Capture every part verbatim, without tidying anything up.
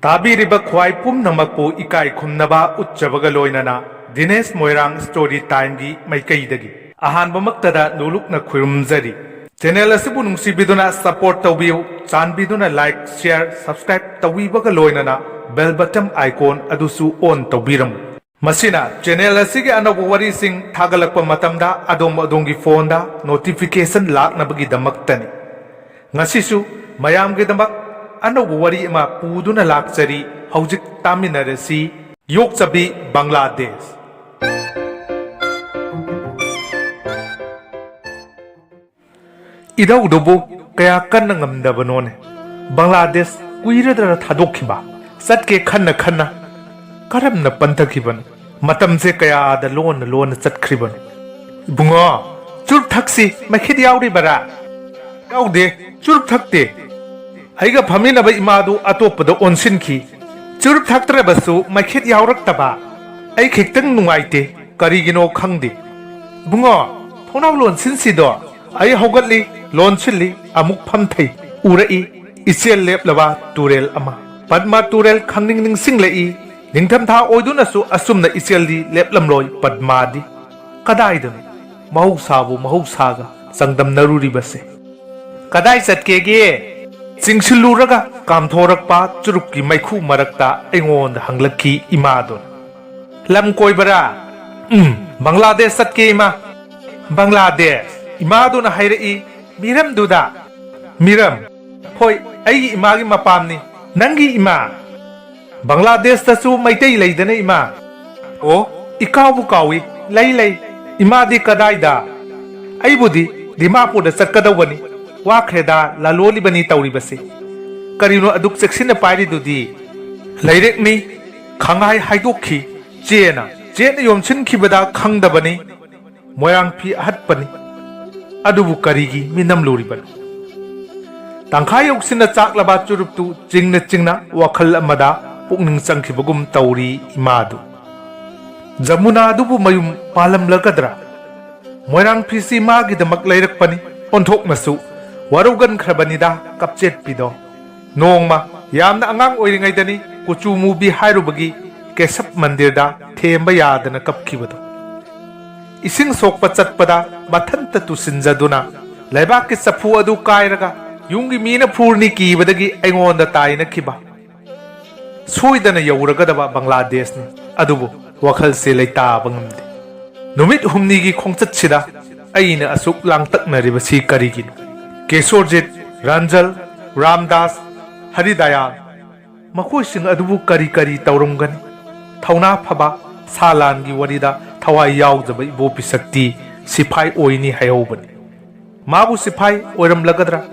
ꯇꯥꯕꯤꯔꯤꯕ ꯈ꯭ꯋꯥꯏ ꯄꯨꯝꯅꯃꯛꯄꯨ ꯏꯀꯥꯏ ꯈꯨꯝꯅꯕ ꯎꯠꯆꯕꯒ ꯂꯣꯏꯅꯅ ꯗꯤꯅꯦꯁ ꯃꯣꯏꯔꯥꯡ ꯁ꯭ꯇꯣꯔꯤ ꯇꯥꯏꯝꯒꯤ ꯃꯥꯏꯀꯩꯗꯒꯤ ꯑꯍꯥꯟꯕꯃꯛꯇꯗ ꯅꯣꯂꯨꯛꯅ ꯈꯨꯔꯨꯝꯖꯔꯤ꯫ ꯆꯦꯅꯦꯜ ꯑꯁꯤꯕꯨ ꯅꯨꯡꯁꯤꯕꯤꯗꯨꯅ ꯁꯄꯣꯔꯠ ꯇꯧꯕꯤꯌꯨ꯫ ꯆꯥꯟꯕꯤꯗꯨꯅ ꯂꯥꯏꯛ, ꯁꯤꯌꯔ, ꯁꯕꯁꯀ꯭ꯔꯥꯏꯕ ꯇꯧꯕꯤꯕꯒ ꯂꯣꯏꯅꯅ ꯕꯦꯜ ꯕꯇꯟ ꯑꯥꯏꯀꯣꯟ ꯑꯗꯨꯁꯨ ꯑꯣꯟ ꯇꯧꯕꯤꯔꯝꯃꯨ꯫ ꯃꯁꯤꯅ ꯆꯦꯅꯦꯜ ꯑꯁꯤꯒꯤ ꯑꯅꯧꯕ ꯋꯥꯔꯤꯁꯤꯡ ꯊꯥꯒꯠꯂꯛꯄ ꯃꯇꯝꯗ ꯑꯗꯣꯝ ꯑꯗꯣꯝꯒꯤ ꯐꯣꯟꯗ ꯅꯣꯇꯤꯐꯤꯀꯦꯁꯟ ꯂꯥꯛꯅꯕꯒꯤꯗꯃꯛꯇꯅꯤ꯫ ꯉꯁꯤꯁꯨ ꯃꯌꯥꯝꯒꯤꯗꯃꯛ ꯑꯅꯧꯕ ꯋꯥꯔꯤ ꯑꯃ ꯄꯨꯗꯨꯅ ꯂꯥꯛꯆꯔꯤ꯫ ꯍꯧꯖꯤꯛ ꯇꯥꯃꯤꯟꯅꯔꯁꯤ꯫ ꯌꯣꯛꯆꯕꯤ ꯕꯪꯒ꯭ꯂꯥꯗꯦꯁ꯫ ꯏꯙꯧꯗꯨꯕꯨ ꯀꯌꯥ ꯀꯟꯅ ꯉꯝꯗꯕꯅꯣꯅꯦ꯫ ꯕꯪꯒ꯭ꯂꯥꯗꯦꯁ ꯀꯨꯏꯔꯗ꯭ꯔ ꯊꯥꯗꯣꯛꯈꯤꯕ꯫ ꯆꯠꯀꯦ ꯈꯟꯅ ꯈꯟꯅ ꯀꯔꯝꯅ ꯄꯟꯊꯈꯤꯕꯅꯣ? ꯃꯇꯝꯁꯦ ꯀꯌꯥꯗ ꯂꯣꯟꯅ ꯂꯣꯟꯅ ꯆꯠꯈ꯭ꯔꯤꯕꯅꯣ? ꯏꯕꯨꯡꯉꯣ, ꯆꯨꯔꯨꯞ ꯊꯛꯁꯤ, ꯃꯩꯈꯦꯠ ꯌꯥꯎꯔꯤꯕꯔꯥ? ꯌꯥꯎꯗꯦ, ꯆꯨꯔꯨꯞ ꯊꯛꯇꯦ꯫ ꯑꯩꯒ ꯐꯝꯃꯤꯟꯅꯕ ꯏꯃꯥꯗꯨ ꯑꯇꯣꯞꯄꯗ ꯑꯣꯟꯁꯤꯟꯈꯤ꯫ ꯆꯨꯔꯨꯞ ꯊꯛꯇ꯭ꯔꯕꯁꯨ ꯃꯩꯈꯦꯠ ꯌꯥꯎꯔꯛꯇꯕ꯫ ꯑꯩ ꯈꯤꯇꯪ ꯅꯨꯡꯉꯥꯏꯇꯦ, ꯀꯔꯤꯒꯤꯅꯣ ꯈꯪꯗꯦ꯫ ꯏꯕꯨꯡꯉꯣ, ꯊꯣꯡꯅꯥꯎ ꯂꯣꯟꯁꯤꯟꯁꯤꯗꯣ꯫ ꯑꯩ ꯍꯧꯒꯠꯂꯤ, ꯂꯣꯟꯁꯤꯜꯂꯤ, ꯑꯃꯨꯛ ꯐꯝꯊꯩ꯫ ꯎꯔꯛꯏ, ꯏꯆꯦꯜ ꯂꯦꯞꯂꯕ ꯇꯨꯔꯦꯜ ꯑꯃ꯫ ꯄꯗꯃ ꯇꯨꯔꯦꯜ ꯈꯪꯅꯤꯡ ꯅꯤꯡꯁꯤꯡꯂꯛꯏ꯫ ꯅꯤꯡꯊꯝꯊꯥ ꯑꯣꯏꯗꯨꯅꯁꯨ ꯑꯁꯨꯝꯅ ꯏꯆꯦꯜꯗꯤ ꯂꯦꯞꯂꯝꯂꯣꯏ ꯄꯗꯃꯗꯤ꯫ ꯀꯗꯥꯏꯗꯅꯣ ꯃꯍꯧꯁꯥꯕꯨ ꯃꯍꯧꯁꯥꯒ ꯆꯥꯡꯗꯝꯅꯔꯨꯔꯤꯕꯁꯦ? ꯀꯗꯥꯏ ꯆꯠꯀꯦꯒꯦ? ꯆꯤꯡꯁꯤꯜꯂꯨꯔꯒ ꯀꯥꯝꯊꯣꯔꯛꯄ ꯆꯨꯔꯨꯞꯀꯤ ꯃꯩꯈꯨ ꯃꯔꯛꯇ ꯑꯩꯉꯣꯟꯗ ꯍꯪꯂꯛꯈꯤ ꯏꯃꯥꯗꯨꯅ꯫ ꯂꯝ ꯀꯣꯏꯕꯔꯥ? ꯎꯝ, ꯕꯪꯒ꯭ꯂꯥꯗꯦꯁ ꯆꯠꯀꯦ ꯏꯃꯥ꯫ ꯕꯪꯒ꯭ꯂꯥꯗꯦꯁ? ꯏꯃꯥꯗꯨꯅ ꯍꯥꯏꯔꯛꯏ꯫ ꯃꯤꯔꯝꯗꯨꯗ? ꯃꯤꯔꯝ? ꯍꯣꯏ, ꯑꯩꯒꯤ ꯏꯃꯥꯒꯤ ꯃꯄꯥꯝꯅꯤ꯫ ꯅꯪꯒꯤ ꯏꯃꯥ? ꯕꯪꯒ꯭ꯂꯥꯗꯦꯁꯇꯁꯨ ꯃꯩꯇꯩ ꯂꯩꯗꯅ ꯏꯃꯥ꯫ ꯑꯣ, ꯏꯀꯥꯎꯕꯨ ꯀꯥꯎꯏ꯫ ꯂꯩ, ꯂꯩ꯫ ꯏꯃꯥꯗꯤ ꯀꯗꯥꯏꯗ? ꯑꯩꯕꯨꯗꯤ ꯗꯤꯃꯥꯄꯨꯔꯗ ꯆꯠꯀꯗꯧꯕꯅꯤ꯫ ꯋꯥꯈ꯭ꯔꯦꯗ ꯂꯥꯂꯣꯜꯂꯤꯕꯅꯤ ꯇꯧꯔꯤꯕꯁꯦ꯫ ꯀꯔꯤꯅꯣ ꯑꯗꯨꯛ ꯆꯦꯛꯁꯤꯟꯅ ꯄꯥꯏꯔꯤꯗꯨꯗꯤ? ꯂꯥꯏꯔꯤꯛꯅꯤ꯫ ꯈꯪꯍꯥꯏ ꯍꯥꯏꯗꯣꯛꯈꯤ꯫ ꯆꯦꯅ ꯆꯦꯠꯅ ꯌꯣꯝꯁꯤꯟꯈꯤꯕꯗ ꯈꯪꯗꯕꯅꯤ꯫ ꯃꯣꯏꯔꯥꯡ ꯐꯤ ꯑꯍꯠꯄꯅꯤ꯫ ꯑꯗꯨꯕꯨ ꯀꯔꯤꯒꯤ ꯃꯤꯅꯝꯂꯨꯔꯤꯕꯅꯣ? ꯇꯪꯈꯥꯏ ꯌꯧꯁꯤꯟꯅ ꯆꯥꯛꯂꯕ ꯆꯨꯔꯨꯞꯇꯨ ꯆꯤꯡꯅ ꯆꯤꯡꯅ ꯋꯥꯈꯜ ꯑꯃꯗ ꯄꯨꯛꯅꯤꯡ ꯆꯪꯈꯤꯕꯒꯨꯝ ꯇꯧꯔꯤ ꯏꯃꯥꯗꯨ꯫ ꯖꯃꯨꯅꯥ ꯑꯗꯨꯕꯨ ꯃꯌꯨꯝ ꯄꯥꯜꯂꯝꯂꯒꯗ꯭ꯔꯥ? ꯃꯣꯏꯔꯥꯡ ꯐꯤꯁꯤ ꯃꯥꯒꯤꯗꯃꯛ ꯂꯩꯔꯛꯄꯅꯤ꯫ ꯑꯣꯟꯊꯣꯛꯅꯁꯨ ꯋꯥꯔꯧꯒꯟꯈ꯭ꯔꯕꯅꯤꯗ ꯀꯞꯆꯦꯠꯄꯤꯗꯣ꯫ ꯅꯣꯡꯃ ꯌꯥꯝꯅ ꯑꯉꯥꯡ ꯑꯣꯏꯔꯤꯉꯩꯗꯅꯤ ꯀꯨꯆꯨ ꯃꯨꯕꯤ ꯍꯥꯏꯔꯨꯕꯒꯤ ꯀꯦꯁꯕ ꯃꯟꯗꯤꯔꯗ ꯊꯦꯝꯕ ꯌꯥꯗꯅ ꯀꯞꯈꯤꯕꯗꯨ꯫ ꯏꯁꯤꯡ ꯁꯣꯛꯄ ꯆꯠꯄꯗ ꯃꯊꯟꯇ ꯇꯨꯁꯤꯟꯖꯗꯨꯅ ꯂꯩꯕꯥꯛꯀꯤ ꯆꯐꯨ ꯑꯗꯨ ꯀꯥꯏꯔꯒ ꯌꯨꯝꯒꯤ ꯃꯤꯅ ꯐꯨꯔꯅꯤ ꯀꯤꯕꯗꯒꯤ ꯑꯩꯉꯣꯟꯗ ꯇꯥꯏꯅꯈꯤꯕ꯫ ꯁꯣꯏꯗꯅ ꯌꯧꯔꯒꯗꯕ ꯕꯪꯒ꯭ꯂꯥꯗꯦꯁꯅꯤ, ꯑꯗꯨꯕꯨ ꯋꯥꯈꯜꯁꯦ ꯂꯩꯇꯥꯕ ꯉꯝꯗꯦ꯫ ꯅꯨꯃꯤꯠ ꯍꯨꯝꯅꯤꯒꯤ ꯈꯣꯡꯆꯠꯁꯤꯗ ꯑꯩꯅ ꯑꯁꯨꯛ ꯂꯥꯡꯇꯛꯅꯔꯤꯕꯁꯤ ꯀꯔꯤꯒꯤꯅꯣ? ꯀꯦꯁꯣꯔꯖꯤꯠ, ꯔꯟꯖꯜ, ꯔꯥꯝꯗꯥꯁ, ꯍꯔꯤꯗꯌꯥꯜ, ꯃꯈꯣꯏꯁꯤꯡ ꯑꯗꯨꯕꯨ ꯀꯔꯤ ꯀꯔꯤ ꯇꯧꯔꯝꯒꯅꯤ? ꯊꯧꯅꯥ ꯐꯕ, ꯁꯥ ꯂꯥꯟꯒꯤ ꯋꯥꯔꯤꯗ ꯊꯋꯥꯏ ꯌꯥꯎꯖꯕ ꯏꯕꯣ ꯄꯤꯁꯛꯇꯤ ꯁꯤꯐꯥꯏ ꯑꯣꯏꯅꯤ ꯍꯥꯏꯍꯧꯕꯅꯤ꯫ ꯃꯥꯕꯨ ꯁꯤꯐꯥꯏ ꯑꯣꯏꯔꯝꯂꯒꯗ꯭ꯔꯥ?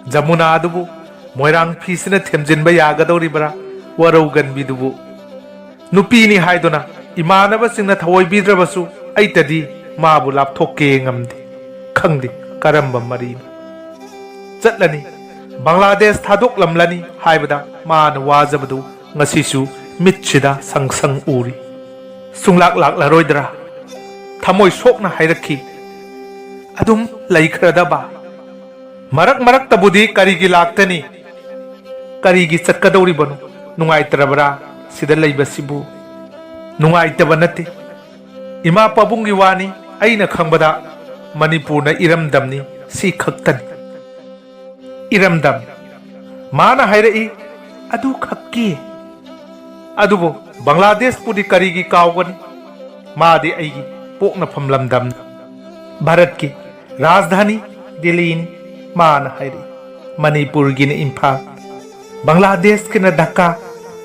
ꯖꯃꯨꯅꯥ ꯑꯗꯨꯕꯨ ꯃꯣꯏꯔꯥꯡ ꯐꯤꯁꯤꯅ ꯊꯦꯝꯖꯤꯟꯕ ꯌꯥꯒꯗꯧꯔꯤꯕ꯭ꯔꯥ? ꯋꯥꯔꯧꯒꯟꯕꯤꯗꯨꯕꯨ ꯅꯨꯄꯤꯅꯤ ꯍꯥꯏꯗꯨꯅ ꯏꯃꯥꯟꯅꯕꯁꯤꯡꯅ ꯊꯑꯣꯏꯕꯤꯗ꯭ꯔꯕꯁꯨ ꯑꯩꯇꯗꯤ ꯃꯥꯕꯨ ꯂꯥꯞꯊꯣꯛꯀꯦ ꯉꯝꯗꯦ꯫ ꯈꯪꯗꯦ ꯀꯔꯝꯕ ꯃꯔꯤꯅꯣ꯫ ꯆꯠꯂꯅꯤ, ꯕꯪꯒ꯭ꯂꯥꯗꯦꯁ ꯊꯥꯗꯣꯛꯂꯝꯂꯅꯤ ꯍꯥꯏꯕꯗ ꯃꯥꯅ ꯋꯥꯖꯕꯗꯨ ꯉꯁꯤꯁꯨ ꯃꯤꯠꯁꯤꯗ ꯁꯪ ꯁꯪ ꯎꯔꯤ꯫ ꯁꯨꯡꯂꯥꯛ ꯂꯥꯛꯂꯔꯣꯏꯗ꯭ꯔꯥ? ꯊꯃꯣꯏ ꯁꯣꯛꯅ ꯍꯥꯏꯔꯛꯈꯤ꯫ ꯑꯗꯨꯝ ꯂꯩꯈ꯭ꯔꯗꯕ꯫ ꯃꯔꯛ ꯃꯔꯛꯇꯕꯨꯗꯤ ꯀꯔꯤꯒꯤ ꯂꯥꯛꯀꯅꯤ? ꯀꯔꯤꯒꯤ ꯆꯠꯀꯗꯧꯔꯤꯕꯅꯣ? ꯅꯨꯡꯉꯥꯏꯇ꯭ꯔꯕ꯭ꯔꯥ ꯁꯤꯗ ꯂꯩꯕꯁꯤꯕꯨ? ꯅꯨꯡꯉꯥꯏꯇꯕ ꯅꯠꯇꯦ꯫ ꯏꯃꯥ ꯄꯥꯕꯨꯡꯒꯤ ꯋꯥꯅꯤ, ꯑꯩꯅ ꯈꯪꯕꯗ ꯃꯅꯤꯄꯨꯔꯅ ꯏꯔꯝꯗꯝꯅꯤ, ꯁꯤ ꯈꯛꯇꯅꯤ꯫ ꯏꯔꯝꯗꯝ꯫ ꯃꯥꯅ ꯍꯥꯏꯔꯛꯏ, "ꯑꯗꯨ ꯈꯛꯀꯤ?" ꯑꯗꯨꯕꯨ ꯕꯪꯒ꯭ꯂꯥꯗꯦꯁꯄꯨꯗꯤ ꯀꯔꯤꯒꯤ ꯀꯥꯎꯒꯅꯤ? ꯃꯥꯗꯤ ꯑꯩꯒꯤ ꯄꯣꯛꯅꯐꯝ ꯂꯝꯗꯝꯅꯤ꯫ ꯚꯥꯔꯠꯀꯤ ꯔꯥꯖꯙꯥꯅꯤ ꯗꯤꯜꯂꯤꯅꯤ꯫ ꯃꯥꯅ ꯍꯥꯏꯔꯛꯏ, "ꯃꯅꯤꯄꯨꯔꯒꯤꯅ ꯏꯝꯐꯥꯜ, ꯕꯪꯒ꯭ꯂꯥꯗꯦꯁꯀꯤꯅ ꯙꯥꯀꯥ,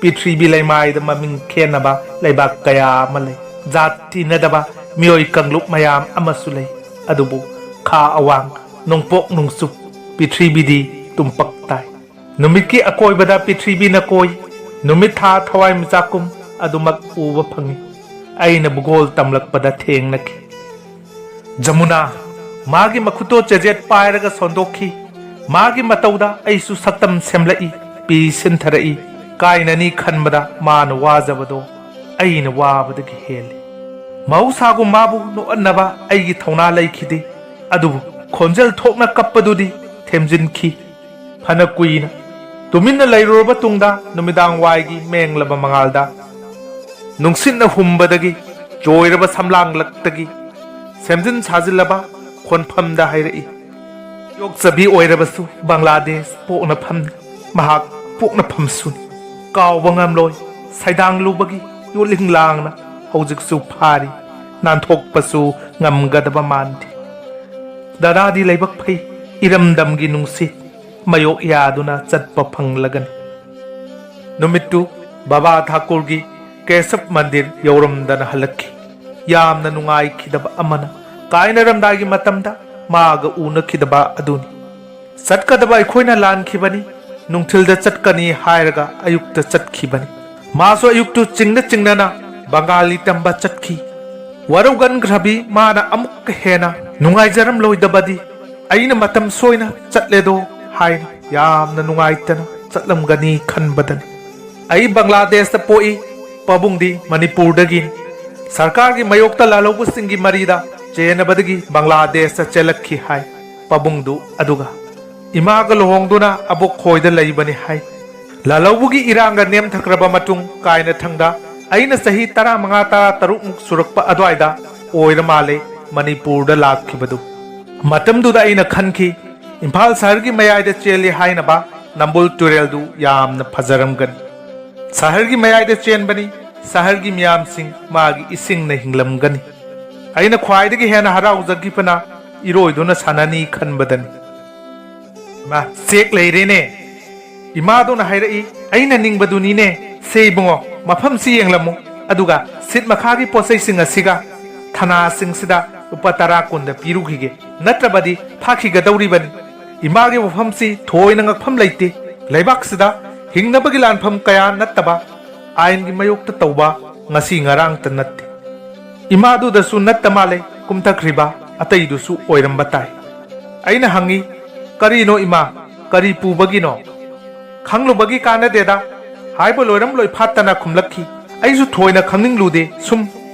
ꯄ꯭ꯔꯤꯊꯤꯕꯤ ꯂꯩꯃꯥꯏꯗ ꯃꯃꯤꯡ ꯈꯦꯟꯅꯕ ꯂꯩꯕꯥꯛ ꯀꯌꯥ ꯑꯃ ꯂꯩ꯫ ꯖꯥꯠ ꯇꯤꯟꯅꯗꯕ ꯃꯤꯑꯣꯏ ꯀꯥꯡꯂꯨꯞ ꯃꯌꯥꯝ ꯑꯃꯁꯨ ꯂꯩ꯫ ꯑꯗꯨꯕꯨ ꯈꯥ ꯑꯋꯥꯡ, ꯅꯣꯡꯄꯣꯛ ꯅꯣꯡꯆꯨꯞ, ꯄ꯭ꯔꯤꯊꯤꯕꯤꯗꯤ ꯇꯨꯝꯄꯛ ꯇꯥꯏ꯫ ꯅꯨꯃꯤꯠꯀꯤ ꯑꯀꯣꯏꯕꯗ ꯄ꯭ꯔꯤꯊꯤꯕꯤꯅ ꯀꯣꯏ꯫ ꯅꯨꯃꯤꯠ ꯊꯥ ꯊꯋꯥꯏ ꯃꯤꯆꯥꯛꯀꯨꯝ ꯑꯗꯨꯃꯛ ꯎꯕ ꯐꯪꯏ꯫ ꯑꯩꯅ ꯚꯨꯒꯣꯜ ꯇꯝꯂꯛꯄꯗ ꯊꯦꯡꯅꯈꯤ꯫" ꯖꯃꯨꯅꯥ꯫ ꯃꯥꯒꯤ ꯃꯈꯨꯠꯇꯣ ꯆꯦꯖꯦꯠ ꯄꯥꯏꯔꯒ ꯁꯣꯟꯗꯣꯛꯈꯤ꯫ ꯃꯥꯒꯤ ꯃꯇꯧꯗ ꯑꯩꯁꯨ ꯁꯛꯇꯝ ꯁꯦꯝꯂꯛꯏ, ꯄꯤ ꯁꯤꯟꯊꯔꯛꯏ꯫ ꯀꯥꯏꯅꯅꯤ ꯈꯟꯕꯗ ꯃꯥꯅ ꯋꯥꯖꯕꯗꯣ ꯑꯩꯅ ꯋꯥꯕꯗꯒꯤ ꯍꯦꯜꯂꯤ꯫ ꯃꯍꯧꯁꯥꯒꯨꯝ ꯃꯥꯕꯨ ꯅꯣꯛꯍꯟꯅꯕ ꯑꯩꯒꯤ ꯊꯧꯅꯥ ꯂꯩꯈꯤꯗꯦ, ꯑꯗꯨꯕꯨ ꯈꯣꯟꯖꯦꯜ ꯊꯣꯛꯅ ꯀꯞꯄꯗꯨꯗꯤ ꯊꯦꯝꯖꯤꯟꯈꯤ꯫ ꯐꯅ ꯀꯨꯏꯅ ꯇꯨꯃꯤꯟꯅ ꯂꯩꯔꯨꯔꯕ ꯇꯨꯡꯗ ꯅꯨꯃꯤꯗꯥꯡ ꯋꯥꯏꯒꯤ ꯃꯦꯡꯂꯕ ꯃꯉꯥꯜꯗ ꯅꯨꯡꯁꯤꯠꯅ ꯍꯨꯝꯕꯗꯒꯤ ꯆꯣꯏꯔꯕ ꯁꯝꯂꯥꯡꯂꯛꯇꯒꯤ ꯁꯦꯝꯖꯤꯟ ꯁꯥꯖꯤꯜꯂꯕ ꯈꯣꯟꯐꯝꯗ ꯍꯥꯏꯔꯛꯏ꯫ ꯌꯣꯛꯆꯕꯤ ꯑꯣꯏꯔꯕꯁꯨ ꯕꯪꯒ꯭ꯂꯥꯗꯦꯁ ꯄꯣꯛꯅꯐꯝꯅꯤ꯫ ꯃꯍꯥꯛ ꯄꯣꯛꯅꯐꯝꯁꯨꯅꯤ꯫ ꯀꯥꯎꯕ ꯉꯝꯂꯣꯏ꯫ ꯁꯩꯗꯥꯡꯂꯨꯕꯒꯤ ꯌꯣꯠꯂꯤꯡ ꯂꯥꯡꯅ ꯍꯧꯖꯤꯛꯁꯨ ꯐꯥꯔꯤ꯫ ꯅꯥꯟꯊꯣꯛꯄꯁꯨ ꯉꯝꯒꯗꯕ ꯃꯥꯟꯗꯦ꯫ ꯗꯗꯥꯗꯤ ꯂꯥꯏꯕꯛ ꯐꯩ꯫ ꯏꯔꯝꯗꯝꯒꯤ ꯅꯨꯡꯁꯤꯠ ꯃꯌꯣꯛ ꯌꯥꯗꯨꯅ ꯆꯠꯄ ꯐꯪꯂꯒꯅꯤ꯫ ꯅꯨꯃꯤꯠꯇꯨ ꯕꯕꯥ ꯊꯥꯀꯨꯔꯒꯤ ꯀꯦꯁꯕ ꯃꯟꯗꯤꯔ ꯌꯧꯔꯝꯗꯅ ꯍꯜꯂꯛꯈꯤ꯫ ꯌꯥꯝꯅ ꯅꯨꯡꯉꯥꯏꯈꯤꯗꯕ ꯑꯃꯅ, ꯀꯥꯏꯅꯔꯝꯗꯥꯏꯒꯤ ꯃꯇꯝꯗ ꯃꯥꯒ ꯎꯅꯈꯤꯗꯕ ꯑꯗꯨꯅꯤ꯫ ꯆꯠꯀꯗꯕ ꯑꯩꯈꯣꯏꯅ ꯂꯥꯟꯈꯤꯕꯅꯤ꯫ ꯅꯨꯡꯊꯤꯜꯗ ꯆꯠꯀꯅꯤ ꯍꯥꯏꯔꯒ ꯑꯌꯨꯛꯇ ꯆꯠꯈꯤꯕꯅꯤ꯫ ꯃꯥꯁꯨ ꯑꯌꯨꯛꯇꯨ ꯆꯤꯡꯅ ꯆꯤꯡꯅꯅ ꯕꯪꯒꯥꯂꯤ ꯇꯝꯕ ꯆꯠꯈꯤ꯫ ꯋꯥꯔꯧꯒꯟꯈ꯭ꯔꯕꯤ ꯃꯥꯅ ꯑꯃꯨꯛꯀ ꯍꯦꯟꯅ ꯅꯨꯡꯉꯥꯏꯖꯔꯝꯂꯣꯏꯗꯕꯗꯤ, ꯑꯩꯅ ꯃꯇꯝ ꯁꯣꯏꯅ ꯆꯠꯂꯦꯗꯣ ꯍꯥꯏꯅ ꯌꯥꯝꯅ ꯅꯨꯡꯉꯥꯏꯇꯅ ꯆꯠꯂꯝꯒꯅꯤ ꯈꯟꯕꯗꯅꯤ꯫ ꯑꯩ ꯕꯪꯒ꯭ꯂꯥꯗꯦꯁꯇ ꯄꯣꯛꯏ꯫ ꯄꯥꯕꯨꯡꯗꯤ ꯃꯅꯤꯄꯨꯔꯗꯒꯤꯅꯤ꯫ ꯁꯔꯀꯥꯔꯒꯤ ꯃꯥꯌꯣꯛꯇ ꯂꯥꯜꯍꯧꯕꯁꯤꯡꯒꯤ ꯃꯔꯤꯗ ꯆꯦꯟꯅꯕꯗꯒꯤ ꯕꯪꯒ꯭ꯂꯥꯗꯦꯁꯇ ꯆꯦꯜꯂꯛꯈꯤ ꯍꯥꯏ ꯄꯥꯕꯨꯡꯗꯨ꯫ ꯑꯗꯨꯒ ꯏꯃꯥꯒ ꯂꯨꯍꯣꯡꯗꯨꯅ ꯑꯕꯣꯛ ꯈꯣꯏꯗ ꯂꯩꯕꯅꯤ ꯍꯥꯏ꯫ ꯂꯥꯜꯍꯧꯕꯒꯤ ꯏꯔꯥꯡꯒ ꯅꯦꯝꯊꯈ꯭ꯔꯕ ꯃꯇꯨꯡ, ꯀꯥꯏꯅꯊꯪꯗ ꯑꯩꯅ ꯆꯍꯤ ꯇꯔꯥꯃꯉꯥ ꯇꯔꯥꯇꯔꯨꯛꯃꯨꯛ ꯁꯨꯔꯛꯄ ꯑꯗꯨꯋꯥꯏꯗ ꯑꯣꯏꯔ ꯃꯥꯜꯂꯦ ꯃꯅꯤꯄꯨꯔꯗ ꯂꯥꯛꯈꯤꯕꯗꯨ꯫ ꯃꯇꯝꯗꯨꯗ ꯑꯩꯅ ꯈꯟꯈꯤ, ꯏꯝꯐꯥꯜ ꯁꯍꯔꯒꯤ ꯃꯌꯥꯏꯗ ꯆꯦꯜꯂꯤ ꯍꯥꯏꯅꯕ ꯅꯝꯕꯨꯜ ꯇꯨꯔꯦꯜꯗꯨ ꯌꯥꯝꯅ ꯐꯖꯔꯝꯒꯅꯤ꯫ ꯁꯍꯔꯒꯤ ꯃꯌꯥꯏꯗ ꯆꯦꯟꯕꯅꯤ꯫ ꯁꯍꯔꯒꯤ ꯃꯤꯌꯥꯝꯁꯤꯡ ꯃꯥꯒꯤ ꯏꯁꯤꯡꯅ ꯍꯤꯡꯂꯝꯒꯅꯤ꯫ ꯑꯩꯅ ꯈ꯭ꯋꯥꯏꯗꯒꯤ ꯍꯦꯟꯅ ꯍꯔꯥꯎꯖꯈꯤꯕꯅ ꯏꯔꯣꯏꯗꯨꯅ ꯁꯥꯟꯅꯅꯤ ꯈꯟꯕꯗꯅꯤ꯫ ꯃꯥ ꯆꯦꯛ ꯂꯩꯔꯦꯅꯦ꯫ ꯏꯃꯥꯗꯨꯅ ꯍꯥꯏꯔꯛꯏ, "ꯑꯩꯅ ꯅꯤꯡꯕꯗꯨꯅꯤꯅꯦ꯫ ꯁꯦ ꯏꯕꯨꯡꯉꯣ, ꯃꯐꯝꯁꯤ ꯌꯦꯡꯂꯝꯃꯨ꯫ ꯑꯗꯨꯒ ꯁꯤꯠ ꯃꯈꯥꯒꯤ ꯄꯣꯠꯆꯩꯁꯤꯡ ꯑꯁꯤꯒ ꯊꯅꯥꯁꯤꯡꯁꯤꯗ ꯂꯨꯄꯥ ꯇꯔꯥ ꯀꯨꯟꯗ ꯄꯤꯔꯨꯈꯤꯒꯦ꯫ ꯅꯠꯇ꯭ꯔꯕꯗꯤ ꯐꯥꯈꯤꯒꯗꯧꯔꯤꯕꯅꯤ꯫ ꯏꯃꯥꯒꯤ ꯋꯥꯐꯝꯁꯤ ꯊꯣꯏꯅ ꯉꯛꯐꯝ ꯂꯩꯇꯦ꯫ ꯂꯩꯕꯥꯛꯁꯤꯗ ꯍꯤꯡꯅꯕꯒꯤ ꯂꯥꯟꯐꯝ ꯀꯌꯥ ꯅꯠꯇꯕ ꯑꯥꯏꯟꯒꯤ ꯃꯥꯌꯣꯛꯇ ꯇꯧꯕ ꯉꯁꯤ ꯉꯔꯥꯡꯇ ꯅꯠꯇꯦ꯫" ꯏꯃꯥꯗꯨꯗꯁꯨ ꯅꯠꯇ ꯃꯥꯜꯂꯦ ꯀꯨꯝꯊꯈ꯭ꯔꯤꯕ, ꯑꯇꯩꯗꯨꯁꯨ ꯑꯣꯏꯔꯝꯕ ꯇꯥꯏ꯫ ꯑꯩꯅ ꯍꯪꯉꯤ, "ꯀꯔꯤꯅꯣ ꯏꯃꯥ? ꯀꯔꯤ ꯄꯨꯕꯒꯤꯅꯣ?" "ꯈꯪꯂꯨꯕꯒꯤ ꯀꯥꯟꯅꯗꯦꯗ" ꯍꯥꯏꯕ ꯂꯣꯏꯔꯝ ꯂꯣꯏ ꯐꯥꯠꯇꯅ ꯈꯨꯝꯂꯛꯈꯤ꯫ ꯑꯩꯁꯨ ꯊꯣꯏꯅ ꯈꯪꯅꯤꯡꯂꯨꯗꯦ, ꯁꯨꯝ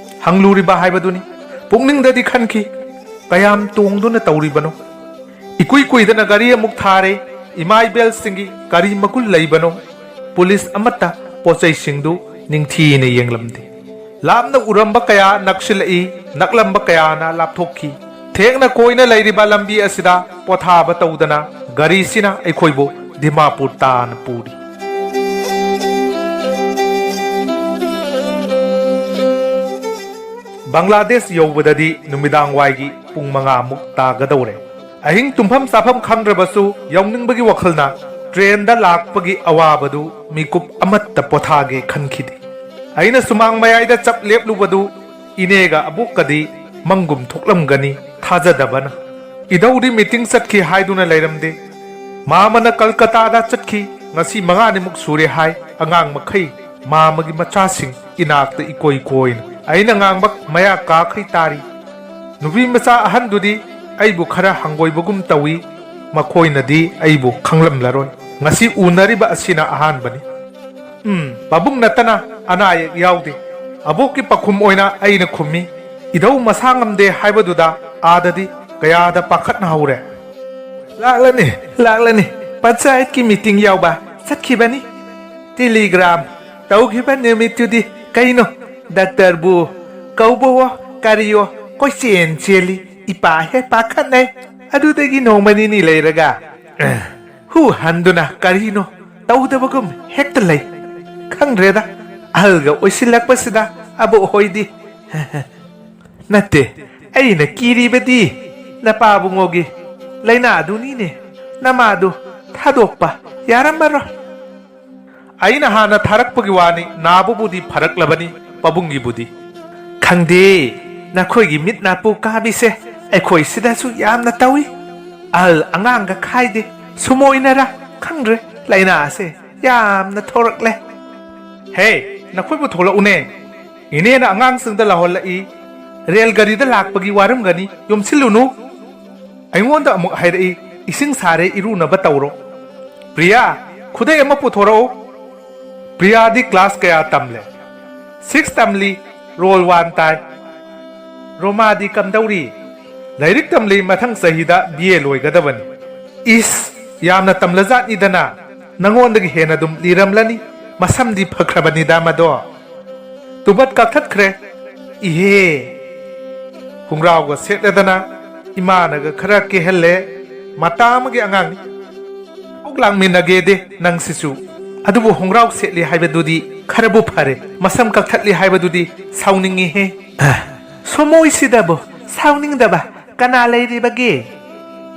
ꯍꯪꯂꯨꯔꯤꯕ ꯍꯥꯏꯕꯗꯨꯅꯤ꯫ ꯄꯨꯛꯅꯤꯡꯗꯗꯤ ꯈꯟꯈꯤ, "ꯀꯌꯥꯝ ꯇꯣꯡꯗꯨꯅ ꯇꯧꯔꯤꯕꯅꯣ?" ꯏꯀꯨꯏ ꯀꯨꯏꯗꯅ ꯒꯥꯔꯤ ꯑꯃꯨꯛ ꯊꯥꯔꯦ꯫ ꯏꯃꯥ ꯏꯕꯦꯜꯁꯤꯡꯒꯤ ꯀꯔꯤ ꯃꯒꯨꯟ ꯂꯩꯕꯅꯣ? ꯄꯨꯂꯤꯁ ꯑꯃꯠꯇ ꯄꯣꯠꯆꯩꯁꯤꯡꯗꯨ ꯅꯤꯡꯊꯤꯅ ꯌꯦꯡꯂꯝꯗꯦ꯫ ꯂꯥꯞꯅ ꯎꯔꯝꯕ ꯀꯌꯥ ꯅꯛꯁꯤꯜꯂꯛꯏ, ꯅꯛꯂꯝꯕ ꯀꯌꯥꯅ ꯂꯥꯞꯊꯣꯛꯈꯤ꯫ ꯊꯦꯛꯅ ꯀꯣꯏꯅ ꯂꯩꯔꯤꯕ ꯂꯝꯕꯤ ꯑꯁꯤꯗ ꯄꯣꯊꯥꯕ ꯇꯧꯗꯅ ꯒꯥꯔꯤꯁꯤꯅ ꯑꯩꯈꯣꯏꯕꯨ ꯗꯤꯃꯥꯄꯨꯔ ꯇꯥꯟꯅ ꯄꯨꯔꯤ꯫ ꯕꯪꯒ꯭ꯂꯥꯗꯦꯁ ꯌꯧꯕꯗꯗꯤ ꯅꯨꯃꯤꯗꯥꯡ ꯋꯥꯏꯒꯤ ꯄꯨꯡ ꯃꯉꯥꯃꯨꯛ ꯇꯥꯒꯗꯧꯔꯦ꯫ ꯑꯍꯤꯡ ꯇꯨꯝꯐꯝ ꯆꯥꯐꯝ ꯈꯪꯗ꯭ꯔꯕꯁꯨ ꯌꯧꯅꯤꯡꯕꯒꯤ ꯋꯥꯈꯜꯅ ꯇ꯭ꯔꯦꯟꯗ ꯂꯥꯛꯄꯒꯤ ꯑꯋꯥꯕꯗꯨ ꯃꯤꯀꯨꯞ ꯑꯃꯠꯇ ꯄꯣꯊꯥꯒꯦ ꯈꯟꯈꯤꯗꯦ꯫ ꯑꯩꯅ ꯁꯨꯃꯥꯡ ꯃꯌꯥꯏꯗ ꯆꯞ ꯂꯦꯞꯂꯨꯕꯗꯨ ꯏꯅꯦꯒ ꯑꯕꯣꯛꯀꯗꯤ ꯃꯪꯒꯨꯝ ꯊꯣꯛꯂꯝꯒꯅꯤ ꯊꯥꯖꯗꯕꯅ꯫ ꯏꯙꯧꯗꯤ ꯃꯤꯇꯤꯡ ꯆꯠꯈꯤ ꯍꯥꯏꯗꯨꯅ ꯂꯩꯔꯝꯗꯦ꯫ ꯃꯥꯃꯅ ꯀꯜꯀꯇꯥꯗ ꯆꯠꯈꯤ, ꯉꯁꯤ ꯃꯉꯥꯅꯤꯃꯨꯛ ꯁꯨꯔꯦ ꯍꯥꯏ꯫ ꯑꯉꯥꯡ ꯃꯈꯩ ꯃꯥꯃꯒꯤ ꯃꯆꯥꯁꯤꯡ ꯏꯅꯥꯛꯇ ꯏꯀꯣꯏ ꯀꯣꯏꯅ꯫ ꯑꯩꯅ ꯉꯥꯡꯕ ꯃꯌꯥ ꯀꯥꯈꯩ ꯇꯥꯔꯤ꯫ ꯅꯨꯄꯤ ꯃꯆꯥ ꯑꯍꯟꯗꯨꯗꯤ ꯑꯩꯕꯨ ꯈꯔ ꯍꯪꯒꯣꯏꯕꯒꯨꯝ ꯇꯧꯏ꯫ ꯃꯈꯣꯏꯅꯗꯤ ꯑꯩꯕꯨ ꯈꯪꯂꯝꯂꯔꯣꯏ꯫ ꯉꯁꯤ ꯎꯅꯔꯤꯕ ꯑꯁꯤꯅ ꯑꯍꯥꯟꯕꯅꯤ꯫ ꯎꯝ, ꯄꯥꯕꯨꯡ ꯅꯠꯇꯅ ꯑꯅꯥ ꯑꯌꯦꯛ ꯌꯥꯎꯗꯦ꯫ ꯑꯕꯣꯛꯀꯤ ꯄꯥꯎꯈꯨꯝ ꯑꯣꯏꯅ ꯑꯩꯅ ꯈꯨꯝꯃꯤ꯫ ꯏꯙꯧ ꯃꯁꯥ ꯉꯝꯗꯦ ꯍꯥꯏꯕꯗꯨꯗ ꯑꯥꯗꯗꯤ ꯀꯌꯥꯗ ꯄꯥꯈꯠꯅꯍꯧꯔꯦ꯫ ꯂꯥꯛꯂꯅꯤ, ꯂꯥꯛꯂꯅꯤ꯫ ꯄꯟꯆꯥꯌꯠꯀꯤ ꯃꯤꯇꯤꯡ ꯌꯥꯎꯕ ꯆꯠꯈꯤꯕꯅꯤ꯫ ꯇꯦꯂꯤꯒ꯭ꯔꯥꯝ ꯇꯧꯈꯤꯕ ꯅꯨꯃꯤꯠꯇꯨꯗꯤ ꯀꯩꯅꯣ, ꯗꯥꯛꯇꯔꯕꯨ ꯀꯧꯕꯋꯣ ꯀꯔꯤꯌꯣ ꯀꯣꯏꯆꯦꯟ ꯆꯦꯜꯂꯤ꯫ ꯏꯄꯥ ꯍꯦꯛ ꯄꯥꯈꯠꯅꯩ꯫ ꯑꯗꯨꯗꯒꯤ ꯅꯣꯡꯃ ꯅꯤꯅꯤ ꯂꯩꯔꯒ, ꯍꯨ ꯍꯟꯗꯨꯅ ꯀꯔꯤꯅꯣ ꯇꯧꯗꯕꯒꯨꯝ ꯍꯦꯛꯇ ꯂꯩ꯫ ꯈꯪꯗ꯭ꯔꯦꯗ, ꯑꯍꯜꯒ ꯑꯣꯏꯁꯤꯜꯂꯛꯄꯁꯤꯗ ꯑꯕꯣꯛ ꯍꯣꯏꯗꯤ꯫ ꯅꯠꯇꯦ, ꯑꯩꯅ ꯀꯤꯔꯤꯕꯗꯤ ꯅꯄꯥꯕꯨꯡꯉꯣꯒꯤ ꯂꯥꯏꯅꯥꯗꯨꯅꯤꯅꯦ꯫ ꯅꯃꯥꯗꯨ ꯊꯥꯗꯣꯛꯄ ꯌꯥꯔꯝꯃꯔꯣꯏ꯫ ꯑꯩꯅ ꯍꯥꯟꯅ ꯊꯥꯔꯛꯄꯒꯤ ꯋꯥꯅꯤ, ꯅꯥꯕꯕꯨꯗꯤ ꯐꯔꯛꯂꯕꯅꯤ, ꯄꯥꯕꯨꯡꯒꯤꯕꯨꯗꯤ꯫ ꯈꯪꯗꯦ, ꯅꯈꯣꯏꯒꯤ ꯃꯤꯠ ꯅꯥꯄꯨ ꯀꯥꯕꯤꯁꯦ ꯑꯩꯈꯣꯏ ꯁꯤꯗꯁꯨ ꯌꯥꯝꯅ ꯇꯧꯏ꯫ ꯑꯍꯜ ꯑꯉꯥꯡꯒ ꯈꯥꯏꯗꯦ, ꯁꯨꯃꯣꯏꯅꯔ ꯈꯪꯗ꯭ꯔꯦ, ꯂꯥꯏꯅꯥꯁꯦ ꯌꯥꯝꯅ ꯊꯣꯔꯛꯂꯦ꯫ ꯍꯦ, ꯅꯈꯣꯏꯕꯨ ꯊꯣꯛꯂꯛꯎꯅꯦ꯫ ꯏꯅꯦꯅ ꯑꯉꯥꯡꯁꯤꯡꯗ ꯂꯥꯎꯍꯜꯂꯛꯏ, ꯔꯦꯜ ꯒꯥꯔꯤꯗ ꯂꯥꯛꯄꯒꯤ ꯋꯥꯔꯝꯒꯅꯤ, ꯌꯣꯝꯁꯤꯜꯂꯨꯅꯨ꯫ ꯑꯩꯉꯣꯟꯗ ꯑꯃꯨꯛ ꯍꯥꯏꯔꯛꯏ, ꯏꯁꯤꯡ ꯁꯥꯔꯦ, ꯏꯔꯨꯅꯕ ꯇꯧꯔꯣ꯫ ꯄ꯭ꯔꯤꯌꯥ, ꯈꯨꯗꯩ ꯑꯃ ꯄꯨꯊꯣꯔꯛꯎ꯫ ꯄ꯭ꯔꯤꯌꯥꯗꯤ ꯀ꯭ꯂꯥꯁ ꯀꯌꯥ ꯇꯝꯂꯦ? ꯁꯤꯛꯁ ꯇꯝꯂꯤ, ꯔꯣꯜ ꯋꯥꯟ ꯇꯥꯏ꯫ ꯔꯣꯃꯥꯗꯤ ꯀꯝꯗꯧꯔꯤ? ꯂꯥꯏꯔꯤꯛ ꯇꯝꯂꯤ, ꯃꯊꯪ ꯆꯍꯤꯗ ꯕꯤ ꯑꯦ ꯂꯣꯏꯒꯗꯕꯅꯤ꯫ ꯏꯁ, ꯌꯥꯝꯅ ꯇꯝꯂꯖꯥꯠꯅꯤꯗꯅ, ꯅꯉꯣꯟꯗꯒꯤ ꯍꯦꯟꯅ ꯑꯗꯨꯝ ꯂꯤꯔꯝꯂꯅꯤ꯫ ꯃꯁꯝꯗꯤ ꯐꯈ꯭ꯔꯕꯅꯤꯗ ꯃꯗꯣ꯫ ꯇꯨꯕꯠ ꯀꯛꯊꯠꯈ꯭ꯔꯦ꯫ ꯏꯍꯦ, ꯈꯣꯡꯒ꯭ꯔꯥꯎꯒ ꯁꯦꯠꯂꯗꯅ ꯏꯃꯥꯅꯒ ꯈꯔ ꯀꯦꯍꯜꯂꯦ꯫ ꯃꯇꯥ ꯑꯃꯒꯤ ꯑꯉꯥꯡꯅꯤ꯫ ꯀꯣꯛ ꯂꯥꯡꯃꯤꯟꯅꯒꯦꯗꯦ ꯅꯪꯁꯤꯁꯨ꯫ ꯑꯗꯨꯕꯨ ꯈꯣꯡꯒ꯭ꯔꯥꯎ ꯁꯦꯠꯂꯤ ꯍꯥꯏꯕꯗꯨꯗꯤ ꯈꯔꯕꯨ ꯐꯔꯦ, ꯃꯁꯝ ꯀꯛꯊꯠꯂꯤ ꯍꯥꯏꯕꯗꯨꯗꯤ ꯁꯥꯎꯅꯤꯡꯉꯤꯍꯦ꯫ ꯑ, ꯁꯣꯃꯣꯏꯁꯤꯗꯕꯨ ꯁꯥꯎꯅꯤꯡꯗꯕ ꯀꯅꯥ ꯂꯩꯔꯤꯕꯒꯦ?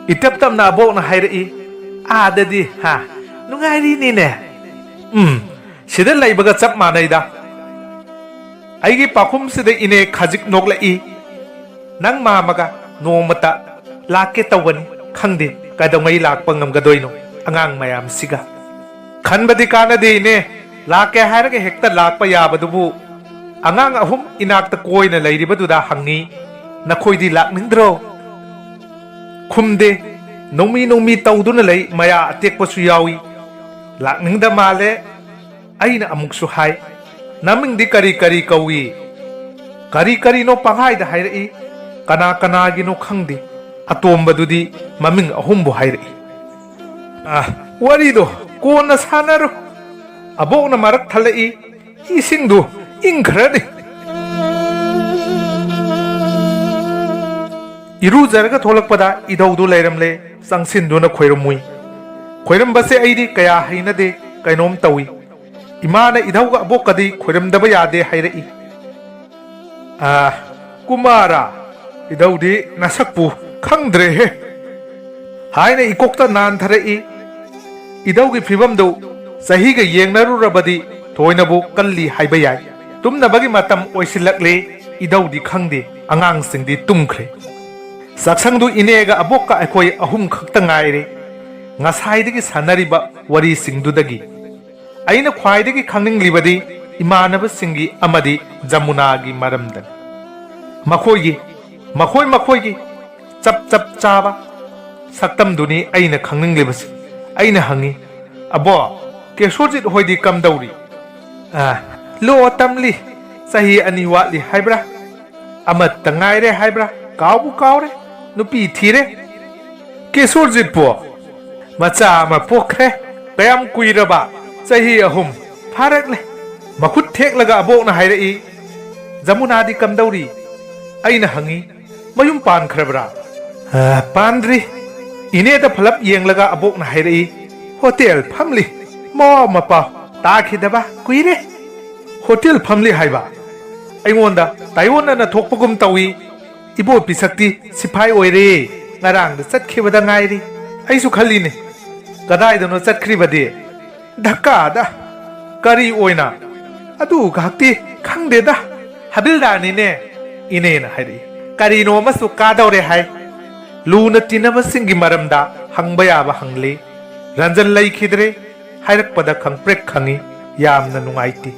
ꯏꯇꯞ ꯇꯞꯅ ꯑꯕꯣꯛꯅ ꯍꯥꯏꯔꯛꯏ꯫ ꯑꯥꯗꯗꯤ, ꯍꯥ, ꯅꯨꯡꯉꯥꯏꯔꯤꯅꯤꯅꯦ꯫ ꯎꯝ, ꯁꯤꯗ ꯂꯩꯕꯒ ꯆꯞ ꯃꯥꯟꯅꯩꯗ꯫ ꯑꯩꯒꯤ ꯄꯥꯎꯈꯨꯝꯁꯤꯗ ꯏꯅꯦ ꯈꯖꯤꯛ ꯅꯣꯛꯂꯛꯏ꯫ ꯅꯪ ꯃꯥꯝꯃꯒ ꯅꯣꯡꯃꯇ ꯂꯥꯛꯀꯦ ꯇꯧꯕꯅꯤ, ꯈꯪꯗꯦ ꯀꯩꯗꯧꯉꯩ ꯂꯥꯛꯄ ꯉꯝꯒꯗꯣꯏꯅꯣ ꯑꯉꯥꯡ ꯃꯌꯥꯝꯁꯤꯒ꯫ ꯈꯟꯕꯗꯤ ꯀꯥꯟꯅꯗꯦ ꯏꯅꯦ, ꯂꯥꯛꯀꯦ ꯍꯥꯏꯔꯒ ꯍꯦꯛꯇ ꯂꯥꯛꯄ ꯌꯥꯕꯗꯨꯕꯨ꯫ ꯑꯉꯥꯡ ꯑꯍꯨꯝ ꯏꯅꯥꯛꯇ ꯀꯣꯏꯅ ꯂꯩꯔꯤꯕꯗꯨꯗ ꯍꯪꯉꯤ, ꯅꯈꯣꯏꯗꯤ ꯂꯥꯛꯅꯤꯡꯗ꯭ꯔꯣ? ꯈꯨꯝꯗꯦ꯫ ꯅꯣꯡꯃꯤ ꯅꯣꯡꯃꯤ ꯇꯧꯗꯨꯅ ꯂꯩ, ꯃꯌꯥ ꯑꯇꯦꯛꯄꯁꯨ ꯌꯥꯎꯏ꯫ ꯂꯥꯛꯅꯤꯡꯗ ꯃꯥꯜꯂꯦ꯫ ꯑꯩꯅ ꯑꯃꯨꯛꯁꯨ ꯍꯥꯏ, ꯅꯃꯤꯡꯗꯤ ꯀꯔꯤ ꯀꯔꯤ ꯀꯧꯏ? ꯀꯔꯤ ꯀꯔꯤꯅꯣ ꯄꯪꯍꯥꯏꯗ ꯍꯥꯏꯔꯛꯏ꯫ ꯀꯅꯥ ꯀꯅꯥꯒꯤꯅꯣ ꯈꯪꯗꯦ꯫ ꯑꯇꯣꯝꯕꯗꯨꯗꯤ ꯃꯃꯤꯡ ꯑꯍꯨꯝꯕꯨ ꯍꯥꯏꯔꯛꯏ꯫ ꯑ, ꯋꯥꯔꯤꯗꯣ ꯀꯣꯟꯅ ꯁꯥꯟꯅꯔꯣ꯫ ꯑꯕꯣꯛꯅ ꯃꯔꯛ ꯊꯜꯂꯛꯏ꯫ ꯏꯁꯤꯡꯗꯨ ꯏꯪꯈ꯭ꯔꯅꯤ꯫ ꯏꯔꯨꯖꯔꯒ ꯊꯣꯛꯂꯛꯄꯗ ꯏꯙꯧꯗꯨ ꯂꯩꯔꯝꯂꯦ꯫ ꯆꯪꯁꯤꯟꯗꯨꯅ ꯈꯣꯏꯔꯝꯃꯨꯏ꯫ ꯈꯣꯏꯔꯝꯕꯁꯦ ꯑꯩꯗꯤ ꯀꯌꯥ ꯍꯩꯅꯗꯦ, ꯀꯩꯅꯣꯝ ꯇꯧꯏ꯫ ꯏꯃꯥꯅ ꯏꯙꯧꯒ ꯑꯕꯣꯛꯀꯗꯤ ꯈꯣꯏꯔꯝꯗꯕ ꯌꯥꯗꯦ ꯍꯥꯏꯔꯛꯏ꯫ "ꯑꯥ, ꯀꯨꯃꯥꯔꯥ, ꯏꯙꯧꯗꯤ ꯅꯁꯛꯄꯨ ꯈꯪꯗ꯭ꯔꯦꯍꯦ" ꯍꯥꯏꯅ ꯏꯀꯣꯛꯇ ꯅꯥꯟꯊꯔꯛꯏ꯫ ꯏꯙꯧꯒꯤ ꯐꯤꯕꯝꯗꯨ ꯆꯍꯤꯒ ꯌꯦꯡꯅꯔꯨꯔꯕꯗꯤ ꯊꯣꯏꯅꯕꯨ ꯀꯜꯂꯤ ꯍꯥꯏꯕ ꯌꯥꯏ꯫ ꯇꯨꯝꯅꯕꯒꯤ ꯃꯇꯝ ꯑꯣꯏꯁꯤꯜꯂꯛꯂꯦ꯫ ꯏꯙꯧꯗꯤ ꯈꯪꯗꯦ, ꯑꯉꯥꯡꯁꯤꯡꯗꯤ ꯇꯨꯝꯈ꯭ꯔꯦ꯫ ꯆꯥꯛꯁꯪꯗꯨ ꯏꯅꯦꯒ ꯑꯕꯣꯛꯀ ꯑꯩꯈꯣꯏ ꯑꯍꯨꯝ ꯈꯛꯇ ꯉꯥꯏꯔꯦ꯫ ꯉꯁꯥꯏꯗꯒꯤ ꯁꯥꯟꯅꯔꯤꯕ ꯋꯥꯔꯤꯁꯤꯡꯗꯨꯗꯒꯤ ꯑꯩꯅ ꯈ꯭ꯋꯥꯏꯗꯒꯤ ꯈꯪꯅꯤꯡꯂꯤꯕꯗꯤ ꯏꯃꯥꯟꯅꯕꯁꯤꯡꯒꯤ ꯑꯃꯗꯤ ꯖꯃꯨꯅꯥꯒꯤ ꯃꯔꯝꯗꯅꯤ꯫ ꯃꯈꯣꯏꯒꯤ, ꯃꯈꯣꯏ ꯃꯈꯣꯏꯒꯤ ꯆꯞ ꯆꯞ ꯆꯥꯕ ꯁꯛꯇꯝꯗꯨꯅꯤ ꯑꯩꯅ ꯈꯪꯅꯤꯡꯂꯤꯕꯁꯤ꯫ ꯑꯩꯅ ꯍꯪꯉꯤ, "ꯑꯕꯣ, ꯀꯦꯁꯣꯔꯖꯤꯠ ꯍꯣꯏꯗꯤ ꯀꯝꯗꯧꯔꯤ?" "ꯑ, ꯂꯣ ꯇꯝꯂꯤ, ꯆꯍꯤ ꯑꯅꯤ ꯋꯥꯠꯂꯤ ꯍꯥꯏꯕ꯭ꯔꯥ? ꯑꯃꯠꯇ ꯉꯥꯏꯔꯦ ꯍꯥꯏꯕ꯭ꯔꯥ? ꯀꯥꯎꯕꯨ ꯀꯥꯎꯔꯦ꯫ ꯅꯨꯄꯤ ꯊꯤꯔꯦ꯫ ꯀꯦꯁꯣꯔꯖꯤꯠꯄꯣ?" "ꯃꯆꯥ ꯑꯃ ꯄꯣꯛꯈ꯭ꯔꯦ꯫ ꯀꯌꯥꯝ ꯀꯨꯏꯔꯕ?" "ꯆꯍꯤ ꯑꯍꯨꯝ ꯐꯥꯔꯛꯂꯦ꯫" ꯃꯈꯨꯠ ꯊꯦꯛꯂꯒ ꯑꯕꯣꯛꯅ ꯍꯥꯏꯔꯛꯏ꯫ "ꯖꯃꯨꯅꯥꯗꯤ ꯀꯝꯗꯧꯔꯤ?" ꯑꯩꯅ ꯍꯪꯉꯤ꯫ "ꯃꯌꯨꯝ ꯄꯥꯟꯈ꯭ꯔꯕ꯭ꯔꯥ?" "ꯑ, ꯄꯥꯟꯗ꯭ꯔꯤ꯫" ꯏꯅꯦꯗ ꯐꯂꯞ ꯌꯦꯡꯂꯒ ꯑꯕꯣꯛꯅ ꯍꯥꯏꯔꯛꯏ꯫ "ꯍꯣꯇꯦꯜ ꯐꯝꯂꯤ꯫ ꯃꯋꯥ ꯃꯄꯥ ꯇꯥꯈꯤꯗꯕ ꯀꯨꯏꯔꯦ꯫" "ꯍꯣꯇꯦꯜ ꯐꯝꯂꯤ ꯍꯥꯏꯕ?" ꯑꯩꯉꯣꯟꯗ ꯇꯥꯏꯑꯣꯟꯅꯅ ꯊꯣꯛꯄꯒꯨꯝ ꯇꯧꯏ꯫ "ꯏꯕꯣ ꯄꯤꯁꯛꯇꯤ ꯁꯤꯐꯥꯏ ꯑꯣꯏꯔꯦ꯫ ꯉꯔꯥꯡꯗ ꯆꯠꯈꯤꯕꯗ ꯉꯥꯏꯔꯤ꯫" ꯑꯩꯁꯨ ꯈꯜꯂꯤꯅꯦ, "ꯀꯗꯥꯏꯗꯅꯣ ꯆꯠꯈ꯭ꯔꯤꯕꯗꯤ?" "ꯙꯛꯀꯥꯗ꯫" "ꯀꯔꯤ ꯑꯣꯏꯅ?" "ꯑꯗꯨ ꯉꯥꯏꯍꯥꯛꯇꯤ ꯈꯪꯗꯦꯗ, ꯍꯕꯤꯜꯗꯥꯔꯅꯤꯅꯦ꯫" ꯏꯅꯦꯅ ꯍꯥꯏꯔꯛꯏ꯫ "ꯀꯔꯤꯅꯣ ꯑꯃꯁꯨ ꯀꯥꯗꯧꯔꯦ ꯍꯥꯏ꯫" ꯂꯨꯅ ꯇꯤꯟꯅꯕꯁꯤꯡꯒꯤ ꯃꯔꯝꯗ ꯍꯪꯕ ꯌꯥꯕ ꯍꯪꯂꯤ꯫ "ꯔꯟꯖꯟ ꯂꯩꯈꯤꯗ꯭ꯔꯦ" ꯍꯥꯏꯔꯛꯄꯗ ꯈꯪꯄ꯭ꯔꯦꯛ ꯈꯪꯉꯤ꯫ ꯌꯥꯝꯅ ꯅꯨꯡꯉꯥꯏꯇꯦ꯫